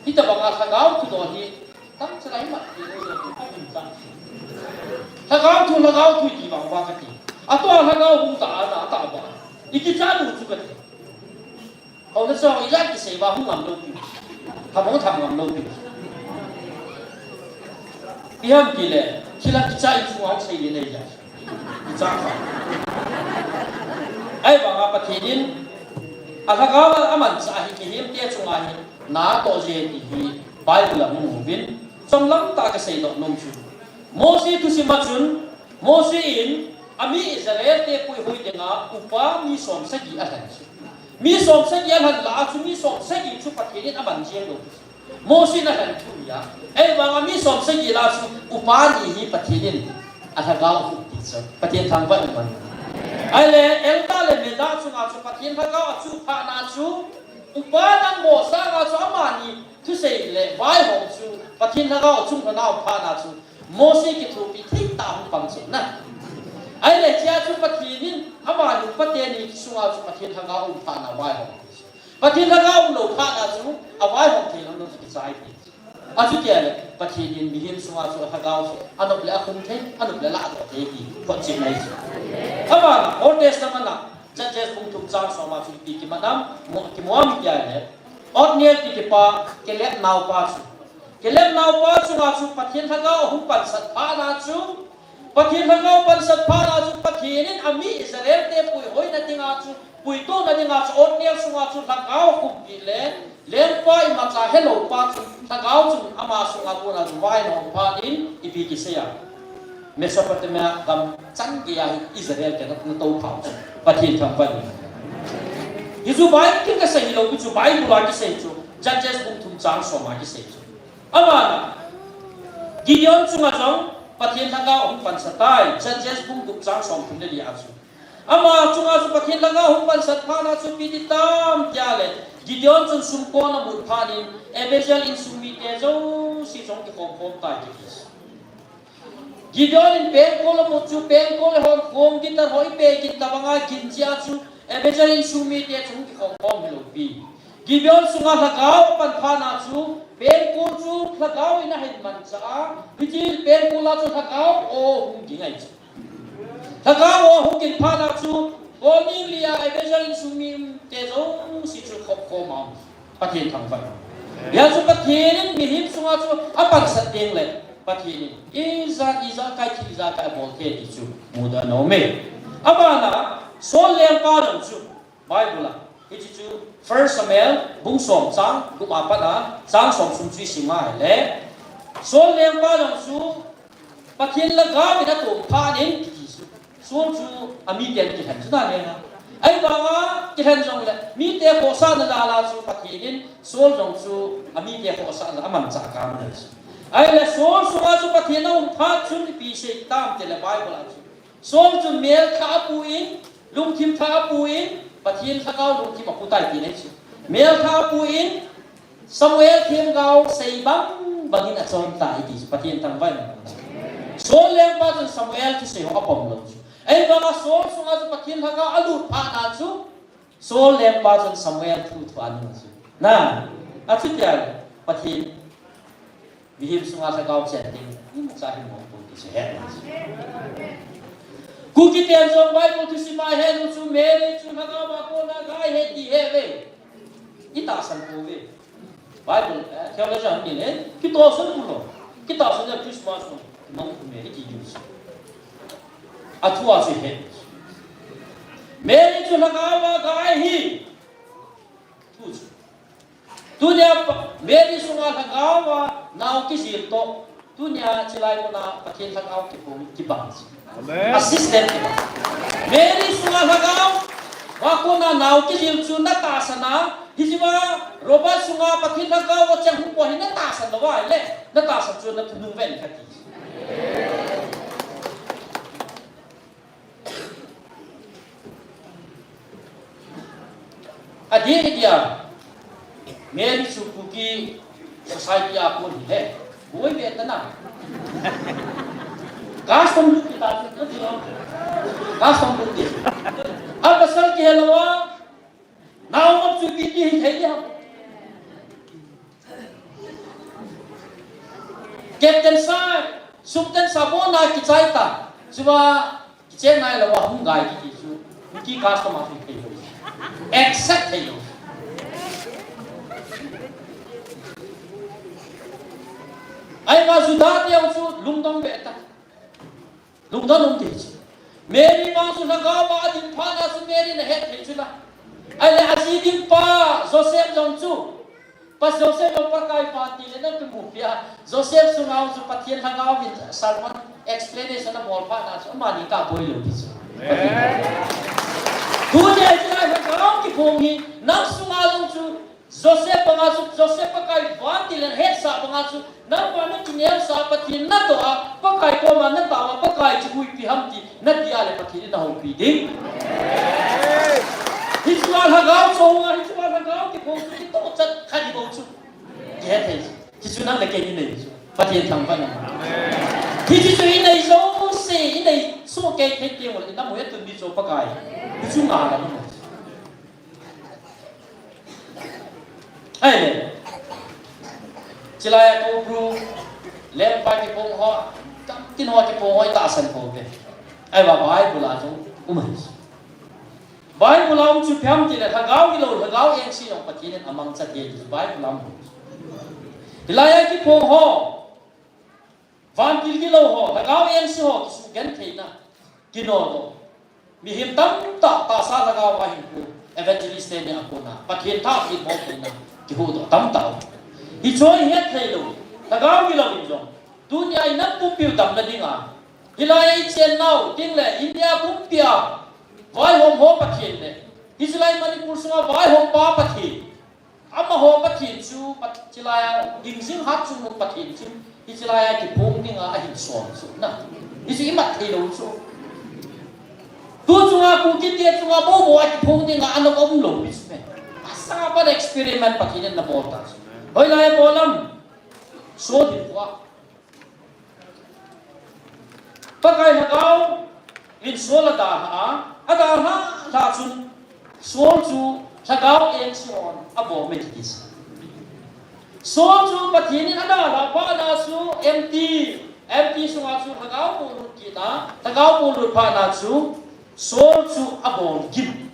Hitabanga lhagao thudol hi, tam chalai mat, ti lo, ti lo, ti lo. Lhagao thu, lhagao thu, ti vang, vang kati. Atua lhagao hung ta, ana, ta ba. Ikicha nu chu kati. Hou na chong ijat kisei ba hung ngam lou pi. Tham hung tham ngam lou pi. Ipi ham tile, thilha kicha in sunga hung sei le nei ja. Kicha kha. Ahivanga Pathen in, alhagao a amanchah hi mihem te chunga hi, natoh je ti hi, Bible a hung uvin, chomlam tah a kasei doh nom chu. Mose thusim a chun, Mose in, ami Israel te puihoi dinga, upa mi som sagi alhen chu. Mi som sagi alhen lah a chu mi som sagi chu Pathen in aman jeng lou. Mose in alhen thu hi a. Ahivanga mi som sagi lah a chu upa ni hi Pathen in alhagao ahuh ti chu. Pathen thangvah in um hen. Ahile, Eldar le Medar chunga chu Pathen lhagao achuh phat na chu upa dang ho sanga chu amani thusei le vaihom chu Pathen lhagao achung lhon a um phat na chu Mose kithopi thei tah hung pang chu na. Ahile hichea chu Pathen in amani upa teni sunga chu Pathen lhagao um phat na vaihom. Pathen lhagao um lou phat na chu avaihom thei lou lou chu kichai thei. Achuti le Pathen in mihem sunga chu lhagao chu anop le akhum thei, anop le ladoh thei ti photchetna ahi chu. Ahivanga Old Testament a Judges bung thum chang som a chu ipi kiman ham, mo-, kimu ham tia le. Otniel kiti pa, Caleb naopa chu. Caleb naopa chunga chu Pathen lhagao ahung pansat phat na chu, Pathen lhagao pansat phat na chu, Pathen in ami Israel te puihoina dinga chu, puitona dinga chu, Otniel sunga chu lhagao akhumpi le, lengpa imacha helou pa chu, lhagao chun ama sunga kona chu vaihom phat in, ipi kisei a. Mesopotamia gam chan geiya hi Israel te na, nato phau chu. Pathen thangvah in. Hichu Bible kasei hilou chu, Bible a kisei chu. Judges bung thum chang som a kisei chu. Ahivanga, Gideon chunga jong, Pathen Lhagao ahung pansat tai, Judges bung gup chang somthum le li a chu. Ama chunga chu Pathen Lhagao ahung pansat phat a chu ipi ti tam tia le, Gideon chun sumkon amut phat in, Abiezer insung mite jouse chu ahung kikhom khom tai kiti. Gideon in pengkol amut chu, pengkol le hon khong gin tan ho ipe gin tabang a gin jeh a chu, Abiezer insung mite chu ahung kikhom khom hilou pi. Gibeon sunga lhagao apan phat na chu, pengkul chu lhagao in ahin manchah a, hiche pengkul a chu lhagao aw hung ging ahi chu. Lhagao aw hung ging phat na chu, kol ning li a Abiezer insung mite jouse chu khop khom a um. Pathen thangvah in. Hia chu Pathen in mihem sunga chu apansat ding le, Pathen in ijat ijat kai thil ijat kai abol thei ti chu muda nom e. Abana, Saul lengpa jong chu, Bible a, hiche chu First Samuel bung som chang gup a pat a chang som sung chu isim a ahile, Saul lengpa jong chu Pathen lhagao in atom phat in kiti chu, Saul chu amiten kilhen chu na le na. Ahivanga kilhen jongle mite khohsahna jal a chu Pathen in Saul jong chu amite khohsahna amanchah kang ahi chu. Ahile Saul sunga chu Pathen aum phat chun ipi sei tam tile Bible a chu Saul chun mel thah apu in, lungthim thah apu in, Pathen lhagao lungthim apu tai ti ahi chu. Mel thah apu in, Samuel themgao sei bang bang in achon tai ti chu Pathen thangvah in. Saul lengpa chun Samuel thusei ho apom lou chu. Ahivanga Saul sunga chu Pathen lhagao alut phat na chu, Saul lengpa chun Samuel thu thu aning chu. Na, achuti a Pathen mihem sunga lhagao chen ding imacha himong pon ti chu he. Kuki ten jong Bible thusim a henu chu Mary chu lhagao a kona gai ahi ti he ve. Itahsan pouve. Bible, eh, theology a hin, eh, kitahsan u lo. Kitahsan le Christmas lo. Kimang u me, iti diu chu. Athua chu he. Mary chu lhagao a gai ahi. Thu chu. Tunia pa-, Mary sunga lhagao a nao kijil toh. Tunia chilai muna Pathen lhagao kiphong kibang chu. Amen. A system kibang. Mary sunga lhagao a kona nao kijil chu natahsan a, hiche a Robert sunga Pathen lhagao acheng hung bol hi natahsan lou ahile, natahsan chu nathunung ven kati. Adeh dia, Mary chu Kuki society a kon hi he. Boi ve ta na. Custom book kita chu, custom book ti. Apasal kihe lou a, nao ngap chu ipi ti hithei dia. Captain sa, Supten sa bona kichai ta. Chua kichen nai lou a hung gai kiti chu. Kuki custom a thei lou. Accept thei lou. Ahivang Juda te jong chu lungdong ve ta. Lungdon um ti chu. Mary vang chu lhagao a adin phat na chu Mary in ahet thei chu la. Ahile aji ding pa Joseph jong chu. Pa Joseph jong Pakai vantil in akimu peh a. Joseph sunga chu Pathen lhagao in sermon explanation abol phat na chu amani kaboi lou ti chu. Tunia hiche lhagao kiphong hi nang sunga jong chu Joseph banga chu, Joseph Pakai vantil in ahetsah banga chu, nangma nakineosah Pathen natoh a, Pakai koma natao a, Pakai chu ipi ham ti, nati a le Pathen in nahoupi ding. Hichea lhagao chonga, hichea lhagao kiphong chu, kitoh chat khat hibou chu. Kihe thei chu. Hichu nang le kei inei chu. Pathen thangvah in. Hichu chu inei jouse, inei soh kei thei teng uleh, inam u atunmi chu Pakai. Hichu ngah la namo. Ahile. Chilai a Koubru, lengpa kiphong ho, tamtin ho kiphong ho itahsan pouve. Ahivang Bible a chu um ahi. Bible a um chu ipi ham tile lhagao gilou, lhagao engse jong Pathen in amangcha thei ti chu Bible a um. Hilai a kiphong ho, vantil gilou ho, lhagao engse ho, kisugentheina, kinodoh. Mihem tamtah tahsa lhagao a hinkho, evangelist teni a kona, Pathen tha kibol theina, kihuhdoh tamtah. Hichu hi het thei lou, lhagao gilou in jong. Tunia inam pumpi u damna dinga. Hilai a ichen nau, ding le India pumpi a. Vaihom ho Pathen le. Hichelai Manipur sunga vaihom pa Pathen. Amaho Pathen chu, Pat-, chilai a, hingjing hat chungnung Pathen chu, hichilai a kiphong dinga ahin son chu, na. Hichu imat thei lou chu. Tu chunga Kuki te chunga momo a kiphong dinga ana um lou pi chu me. Asang a pat experiment Pathen in ana bol ta chu. Hoilai a bol am? Saul hinkhoa. Pakai Lhagao in Saul adalha a, adalha lha chun Saul chu Lhagao engse hon abol me kiti chu. Saul chu Pathen in adalha phat na chu empty, empty sunga chu Lhagao polut kit a, Lhagao polut phat na chu Saul chu abol gim.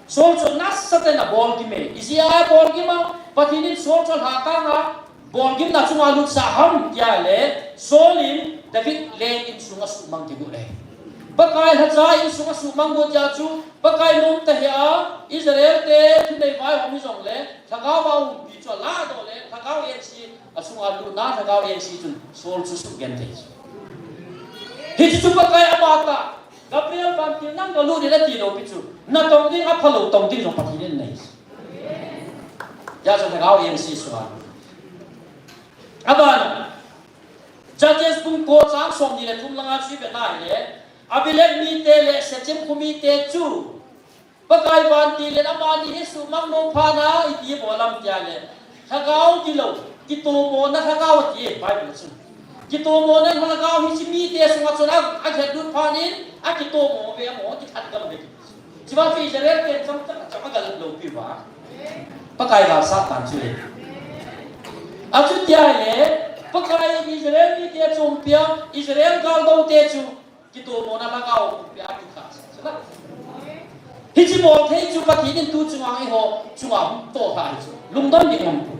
Saul chu nasatah in abol gim e. Ijeh a abol gim a, Pathen in Saul chu alhakang a, bol gimna chunga lut sah ham tia le, Saul in David leng insung asuhmang kit u le. Pakai lhacha insung asuhmang u tia chu, Pakai nom tahih a, Israel te thunei vaihom hijongle, Lhagao a umpi chu aladoh le, Lhagao engse, achunga lutna Lhagao engse chun Saul chu sugenthei chu. Hichu chu Pakai amatah, Gabriel vantil nang galut in ati lou pi chu, natong ding aphalou tong ding jong Pathen in anei. Hijeh chun Lhagao engse sunga. Abana, Judges bung ko chang somni le thum langa chu ivet na hile, Abimelech mite le Shechem kho mite chu Pakai vantil in amani hi suhmang nom phat na iti bol am tia le, Lhagao kilou, kitomona Lhagao ati e Bible chun. Kitomona Lhagao hiche mite sunga chun a, akhetlut phat in, akitomo ve amaho kithat gam ve. Chua chu Israel ten chomcha chom agal lou pi uva. Pakai galsat tan chu le. Achuti ahile, Pakai in Israel mite chu umpi a, Israel galdou te chu kitomona Lhagao umpi a kithat sah chu la. Hiche bol thei chu Pathen in tu chunga eiho chunga hung toh lha hi chu. Lungdon ding um poi.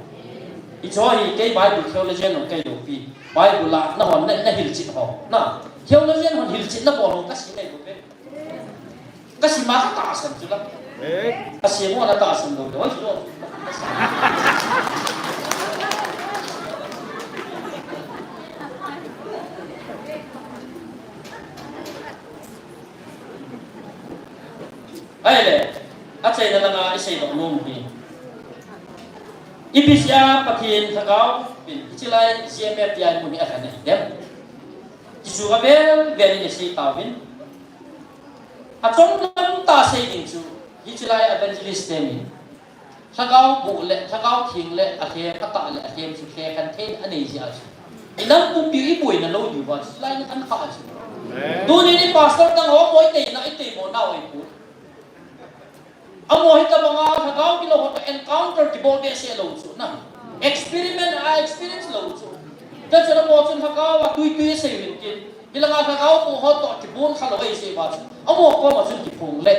Hiche hi kei Bible theologian hon kei lou pi. Bible a nahon na, nahilchet ho. Na, theologian hon hilchetna bol ho kasei ngai lou pi. Kasei ma katahsan chu la. Eh? Kasei mo natahsan lou lou chu. Ahile, achaina langa isei doh nom hi. Ipi jeh a Pathen Lhagao in, hichelai G M F T I mun hi alhen ahi dem. Jesu avel vel in isei tauvin. Achom lam tah sei ding chu, hichelai evangelist teni Lhagao boh le, Lhagao theng le, alhem, atah le, alhem chu, lhekhen thei anei jeh a chu. Inam pumpi iboina lou diu va, hichelai ni khan kha chu. Amen. Tuni ni pastor dang ho, moi teina, itei mo na oi pu. Amaho hitobanga Lhagao kilou ho toh encounter kibol behseh lou chu na. Experiment a experience lou chu. Hiche chun amaho chun Lhagao a tui tui asei uvin tin. Hilanga Lhagao boh ho toh kibon kha lou ahi jeh uva chu. Amaho koma chun kiphong le.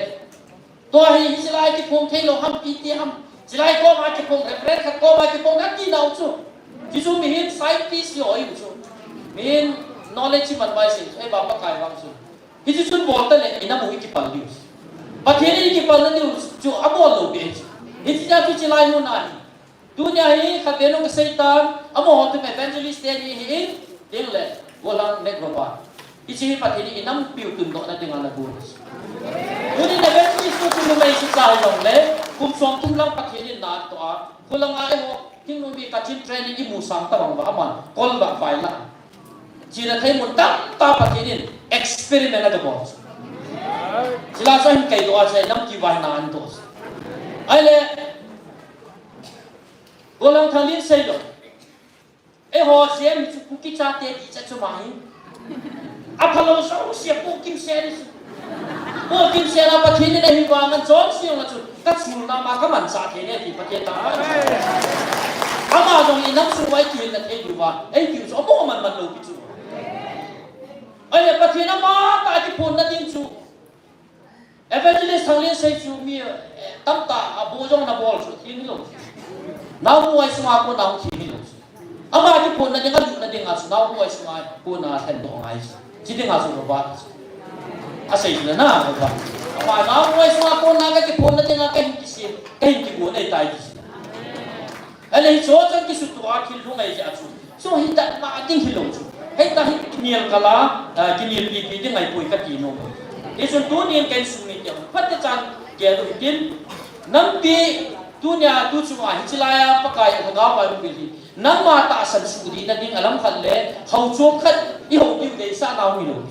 Tua hi, hichelai kiphong thei lou ham, iti ham. Hichelai koma kiphong, reverend khat koma kiphong, ati nau chu. Hichu mihem scientist hi oi u chu. Mihem knowledge hi man vai sei chu. Ei va Pakai vang chu. Hichu chun bol ta le, inam u hi kipal diu. Pathen in kipal na diu chu abol lou pi chu. Hiche jeh chu hichelai mun a hi. Tunia hi khatvei nung kasei tan, amaho chu evangelist teni hi in, ding le, gollhang Negro ba. Hiche hi Pathen in inampiu tundohna dinga ana bol. Tuni evangelist tu chu numei chu cha hijongle, kum somthum lang Pathen in na toh a, khulanga eiho, thingnungbi Kachin training imu sang tabang uva aman, kol uva vai la. China thei mun tamtah Pathen in experiment ana bol. Chila sa hin kei doh a chai nam ki vai na an doh. Ahile, gollhang Thanglinsei jong. Eiho J M hi chu Kuki chate dihchet chu ma hi. Aphalou jouse a pohkim se ding chu. Pohkim se na Pathen in ahi vang an chonse jong a chu. Kachulna ma kamanchah thei ne ti Pathen ta. Ama jong inam sung uva ikihilna thei diu va. Eitiu chu amaho man man lou pi chu. Ahile Pathen amatah kiphonna ding chu. Evangelist Thanglinsei chu mi, eh, tamtah a bu jong ana bol chu theng hilou. Naobu hoi sunga kona hung theng hilou. Ama kiphonna dinga, alutna dinga chu naobu hoi sunga kona lhendoh ngai chu. Chi dinga chu Robert chu. Asei chu na Robert. Ama naobu hoi sunga kona kakiphonna dinga kahin kisem, kahin kigon ahitai ti chu. Ahile hichu chan kisutua thil lhung ahi jeh a chu. Chu hi dan ma ding hilou chu. Hita hi kinel kala, ah, kinel pipi ding ahipoi kati nom. Hichun tunin ka insung mite hon phatechan gel u hitin. Nampi Tunia tu chunga hiche laiya Pakai a lhagao a hung bil hi, nangma tahsan suhdihna ding alam khat le hou chom khat ihou diu deisahna hung hilou.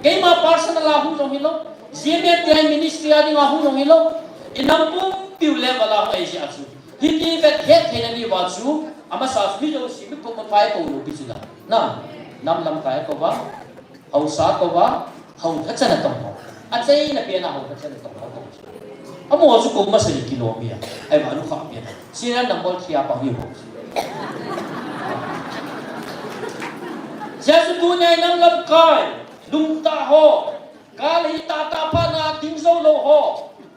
Keima personal a hung jong hilou, G M F T I ministry a dinga hung jong hilou, inam pumpiu level a hung ahi jeh a chu, hiti vet het theina diuva chu amasa chu mi jouse mi pumpi a kou lou pi chu la. Na, nam lamkai a kou va, haosa kou va, hou lhachana tong ho. Achaina pen a hou lhachana tong ho kou. Amaho chu kou masa hi kilom hi a, ahivang lukha pen a serial number three a pang hi ho. Hijeh chun tunia inam lamkai, lungtah ho, gal hi tahtah phat na ding jou lou ho,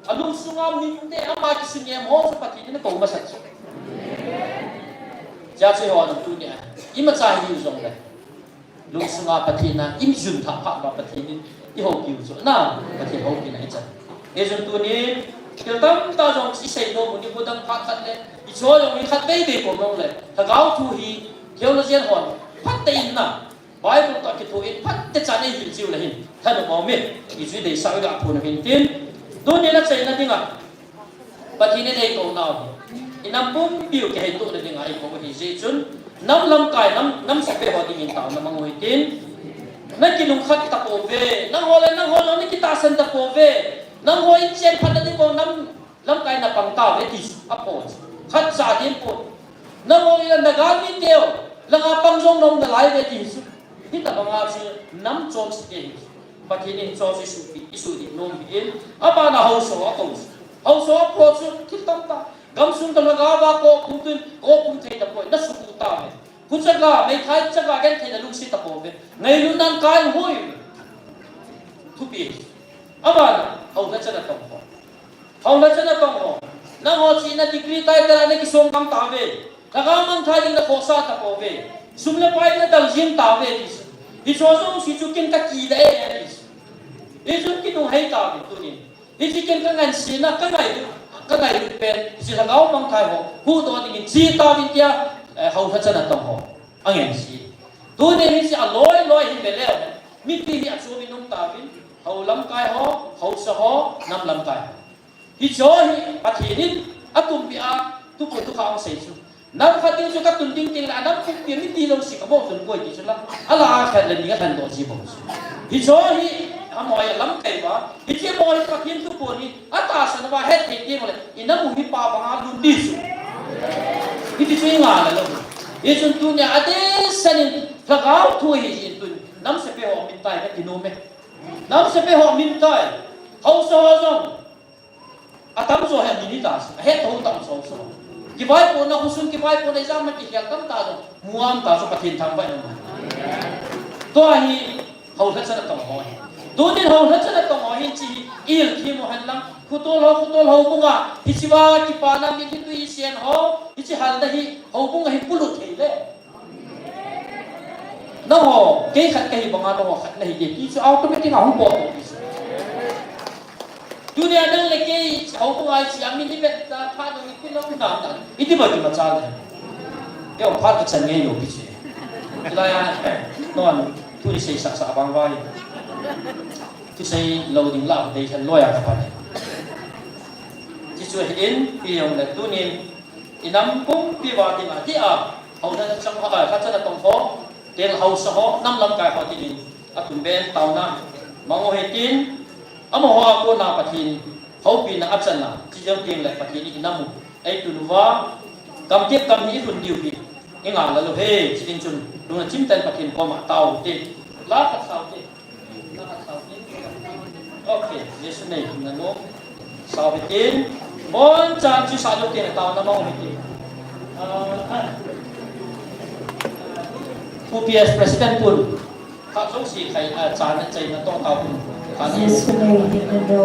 alungsunga minte ama kisingem ho chu Pathen in akou masat chu. Hijeh chun eiho tunia imacha hiu jongle, lungsunga Pathen a imijun thah phat uva Pathen in ihoupiu chu na, Pathen houpina ichan. Hijeh chun tunin thil tamtah jong isei nom u, nikho dang phat khat le icho jong hi khatvei vei pom jongle, lhagao thu hi theologian hon phatah in na, Bible toh kitho in phatechan eihil jiu le hin thanom aume. Hichu deisah u iga phon u hin tin, tunin achaina dinga Pathen in eikou nau hi, inam pumpiu kiheitohna dinga eikou u ahi jeh chun, nam lamkai, nam, nam sepai ho dingin taona mang u hitin, nakilungkhat tapouve, nangho le nangho jong nakitahsan tapouve, nangho in chen phatna ding bou nam lamkai napang tauve ti chu apou chu. Khatcha ding pon. Nangho in la nagalmi teu langa pang jong naum nalai uve ti chu. Hitobanga chu nam chonse te hi Pathen in chonse suhpi, isuhdih nom hi in, abana haosa akou chu. Haosa apou chu thil tamtah. Gamsung ka lhagao va kou pum tun, kou pum thei tapoi, nasuh u tauve. Khuchaga, meithai chaga gentheina lungset tapouve. Ngailutnan kai hoi. Thupi. Abana, hou lhachana tong ho. Hou lhachana tong ho. Nangho china degree title a nakisong gam tauve. Lhagao mangthah ding nakhohsah tapouve. Sum le pai nadal jing tauve ti chu. Hicho jouse chu ken kakidah e ti chu. Hichun kinunghei tauve tunin. Hiche ken kangansena, kangailut, kangailut pen hiche lhagao mangthah ho huhdoh dingin che tauvin tia, eh, hou lhachana tong ho angansei. Tunin hiche aloi loi hi veleu hen, mipi hi achom in um tauvin, hou lamkai ho, haosa ho, nam lamkai ho. Hicheho hi Pathen in atumbeh a, tupu tukha amasei chu. Nam khat ding chu katun ding tengle anam pumpi mipi jouse kamoh tun poi ti chu la. Ala a khat le ni alhandoh ji bou chu. Hicheho hi amaho hi alamkai uva, hiche amaho hi Pathen thupon hi atahsan uva hetthei teng ule, inam u hi pa banga lut ding chu. Hiti chu ingaina lou. Hichun tunia adeisan in lhagao thu hi jin tun nam sepai ho min tai kati nom e. Nam sepai ho min tai. Haosa ho jong atamjo hi amin hita chu, ahet thou tam chu chu. Kivaipohna, khosung kivaipohna, ijat ham kikhel tamtah jong mu a um ta chu Pathen thangvahna um. Tua hi hou lhachana tong ho hi. Tunin hou lhachana tong ho hin hiche hi ihil them u henlang, khotol ho, khotol houbunga hichea kipana mitlhi tui isen ho, hiche halna hi houbunga hi polut thei le. Nangho, kei khat kahi banga nangho khat nahi ding ti chu automatic a hung potdoh ding chu. Tunia nang le kei houbunga hiche a min ivet ta phat nung ipilou na ta, iti ba kimacha le. Kei jong phat kachan ngei lou pi chu. Hilai a, non, thu isei sah sah vang vai. Thu seilou ding lah dei khen loi a kapan. Hichu ahin, pi jong le tunin, inam pumpi uva dinga, tia, hou lhachana, ah, lhachana tong ho, teng haosa ho, nam lamkai ho dingin, atumbeh in taona mang u hitin, amaho a kona Pathen houpina achan a, chujou tengle Pathen in inam u eitun uva, kam kit kam hi ilhun diu hi ingaina lou e, chuin chun, lungna chimtah in Pathen koma tao u hite, la khat sao hite. Ok, Jesu nei hina no. Sao hitin. Bonchan chu sa lo te tao na mong hitin. Ah, Pu P S President pun. Kha jong si khai, ah, cha na chai na to tao pun. Kha na. Jesu nei hina no.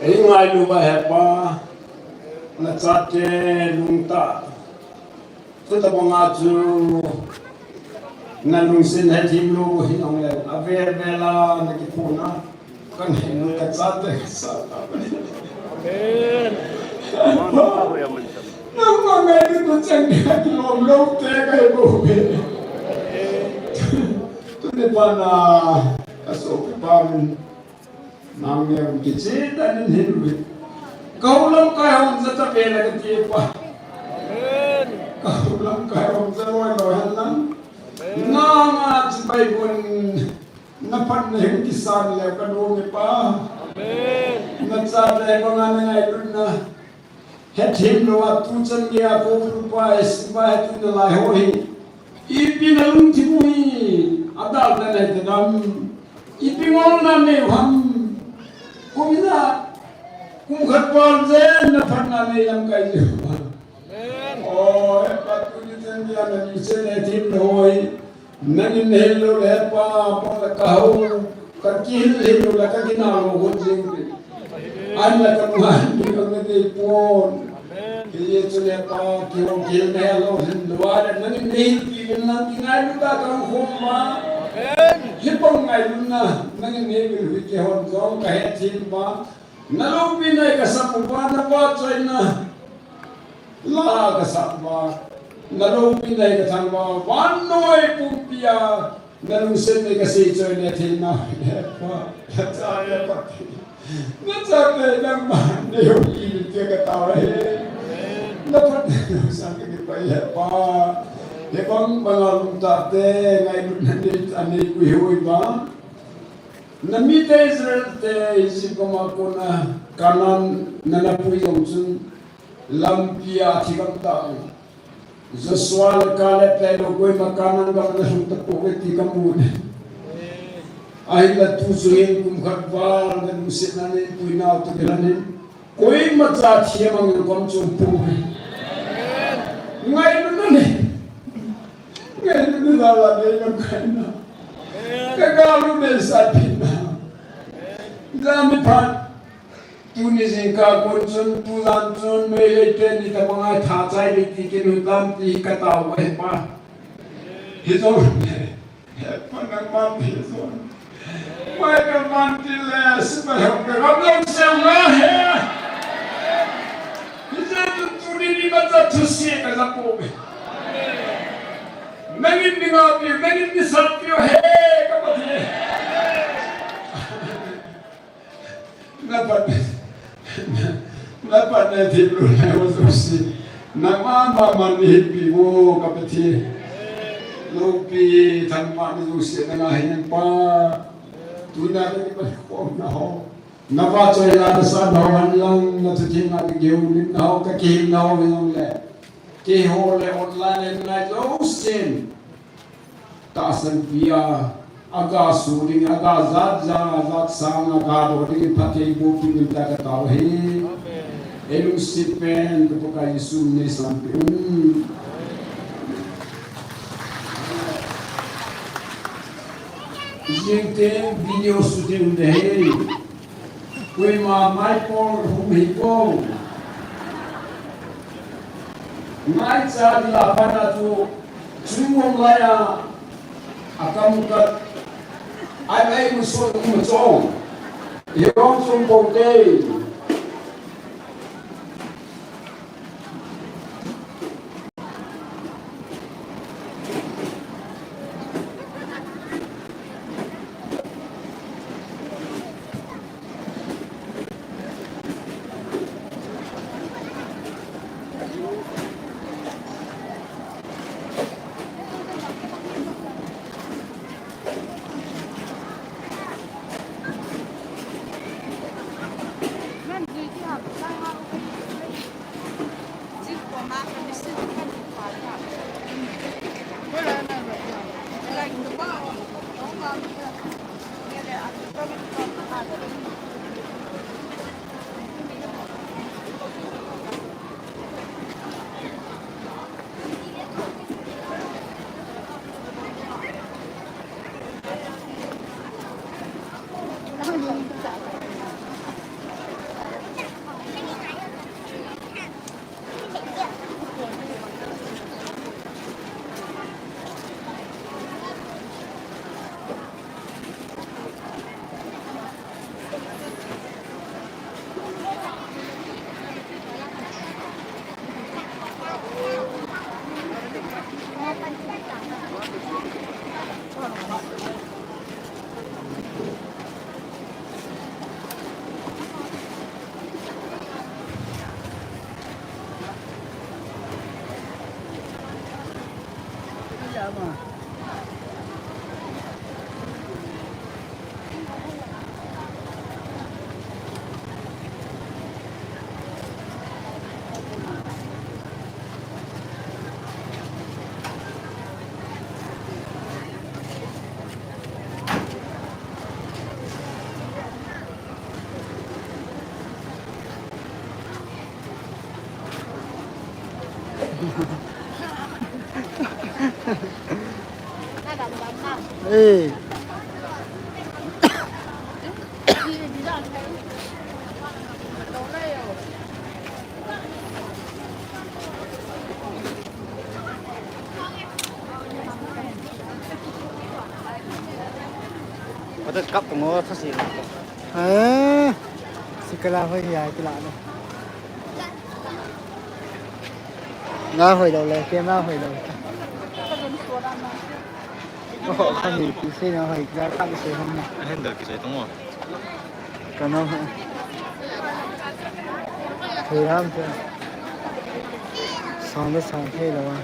Ei ngailu uva he Pa, nachate lungtah. Chuti banga chu nalungsen hethem lou u hijongle, avel vel a nakiphona. Kanei nu kachate kasat ta. Amen. Nangma ngailutna chang kakilom lou te kahi bouve. Tuni phatna kasopipa min Nang neo kicheh tah in hin uvin. Ka hou lamkai hon ja ta pen a kati pa. Amen. Ka hou lamkai hon ja loi loi hen lang. Amen. Nanga chibai bon na phatna hin kisan le ka lung e Pa. Amen. Nachate banga nangailutna hethem lou a tuchan geiya Konglupa, Esipa hethem nalai ho hi. Ipi nalungthim u hi adalha nai tadem. Ipi ngolna nei u ham. Kum ijat, kum khat val jen naphatna nei lamkai jiu. Amen. O, he Pa, tuni chan geiya nalungsen hethem lou ho hi. Nangin nahil lou le Pa, Pa la ka hou, kakihil hil lou le kakinah lou hon jing uve. Ahinla kalunga hin ding nadei pon. Hijeh chun le Pa, kihou kihil nahil lou hin lou a le, nangin nahilpi uvin lang kingailu tah kakhom uva. Hibang ngailutna, nangin nahil uvin kihon jong kahethem uva. Naloupina hi kasap uva, navahchoina la kasap uva, naloupina hi kathang uva, vannoi pumpia nalungset nei kasei choi le thei nau hi he Pa, nachate Pathen, nachate nangma neihou in te katao e. Naphatna sang kakipah e he Pa. Hibang banga lungtah te, ngailutna nei, anei pui hoi uva. Namite Israel te Egypt gam a kona Canaan ana pui jong chun lampi a thi gam tauve. Joshua le Caleb te lou koima Canaan gam ana lhung tapouve ti kamu e. Ahinla tu chun kum khat val nalungsetna nei pui nau toh kilhon in Koima cha thi amang in kom chom pouve. Ngailutna nei. Ngailutna la la nei lamkai na. Ka galu nei sa pina. Jami phat. Tuni jingkah kon chun, tujan chun, Meitei te ni tabang a tha chai ding ti kinu tam ti katao e Pa. Hijong le. He Pa nangman ti son. Mai kaman ti le, sipai hung ka gam lou sel na he. Hijeh chun tuni ni ma cha thusia kaja pouve. Nangin nei ngapi, nangin nei satpi u he, ka Pathen. Napat, napatna themlou nau jouse. Nangma mama nei hinpi o ka Pathen. Loupi thangvahna jouse nanga hinan Pa. Tuna kakipah khomna ho. Navahchoina nasatna ho henlang, nathutheng a kihoulimna ho, kakihilna ho hijongle. Keiho le online a ngai jousen. Tahsan pia, aga su ding, aga jat ja, jat sang, aga do ding, phatthei boh ding ta katao e. Amen. Ei lungset pen, ka Pakai Jesu min in neisanpeh un. Jing teng video shooting ding ahi. Koima mai pol hung hi ko. Ngaicha dila pana tu chungom laiya akam kat ai ai muso muso. Hirong sum pote. Eh. Wata kap ngo thasi. Eh. Sikala hoi ya kila no. Nga hoi lo le, ke nga hoi lo. Ko ho kha ni ti se na hoi ja kha se hom na. Ahin da ki se tong wa. Ka no ha. Thei ram te. Sang le sang thei lo wa.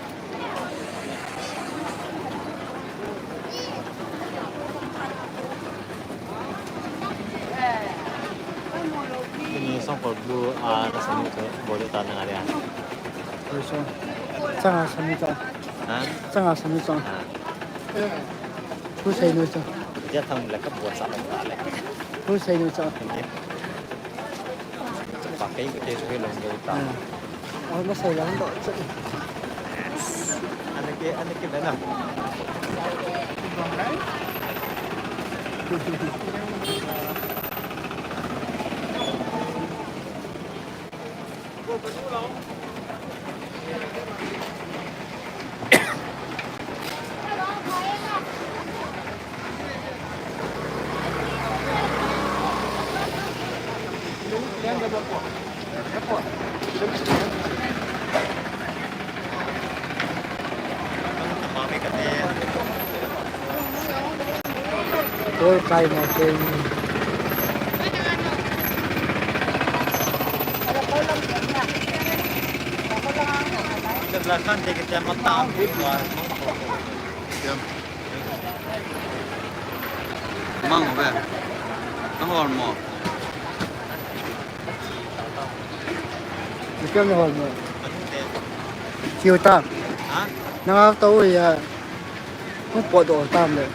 Ni song ko blue a na sami ko bole ta na ria. Oi so. Changa sami ta. Ha? Changa sami ta. Ha. Hu sei no so. Ja thang la ka bo sa la ta le. Hu sei no so. Pakai ke te suai long dei ta. Ah. Oh, masai lang do. Ane ke, ane ke bena. Kol kai mo ke. Ila bla kan te ke te mata. Mang be. Nang hol mo. Ni kem nang hol mo. Kiu ta. Ha? Nang au to ya. Kung pot do tam le.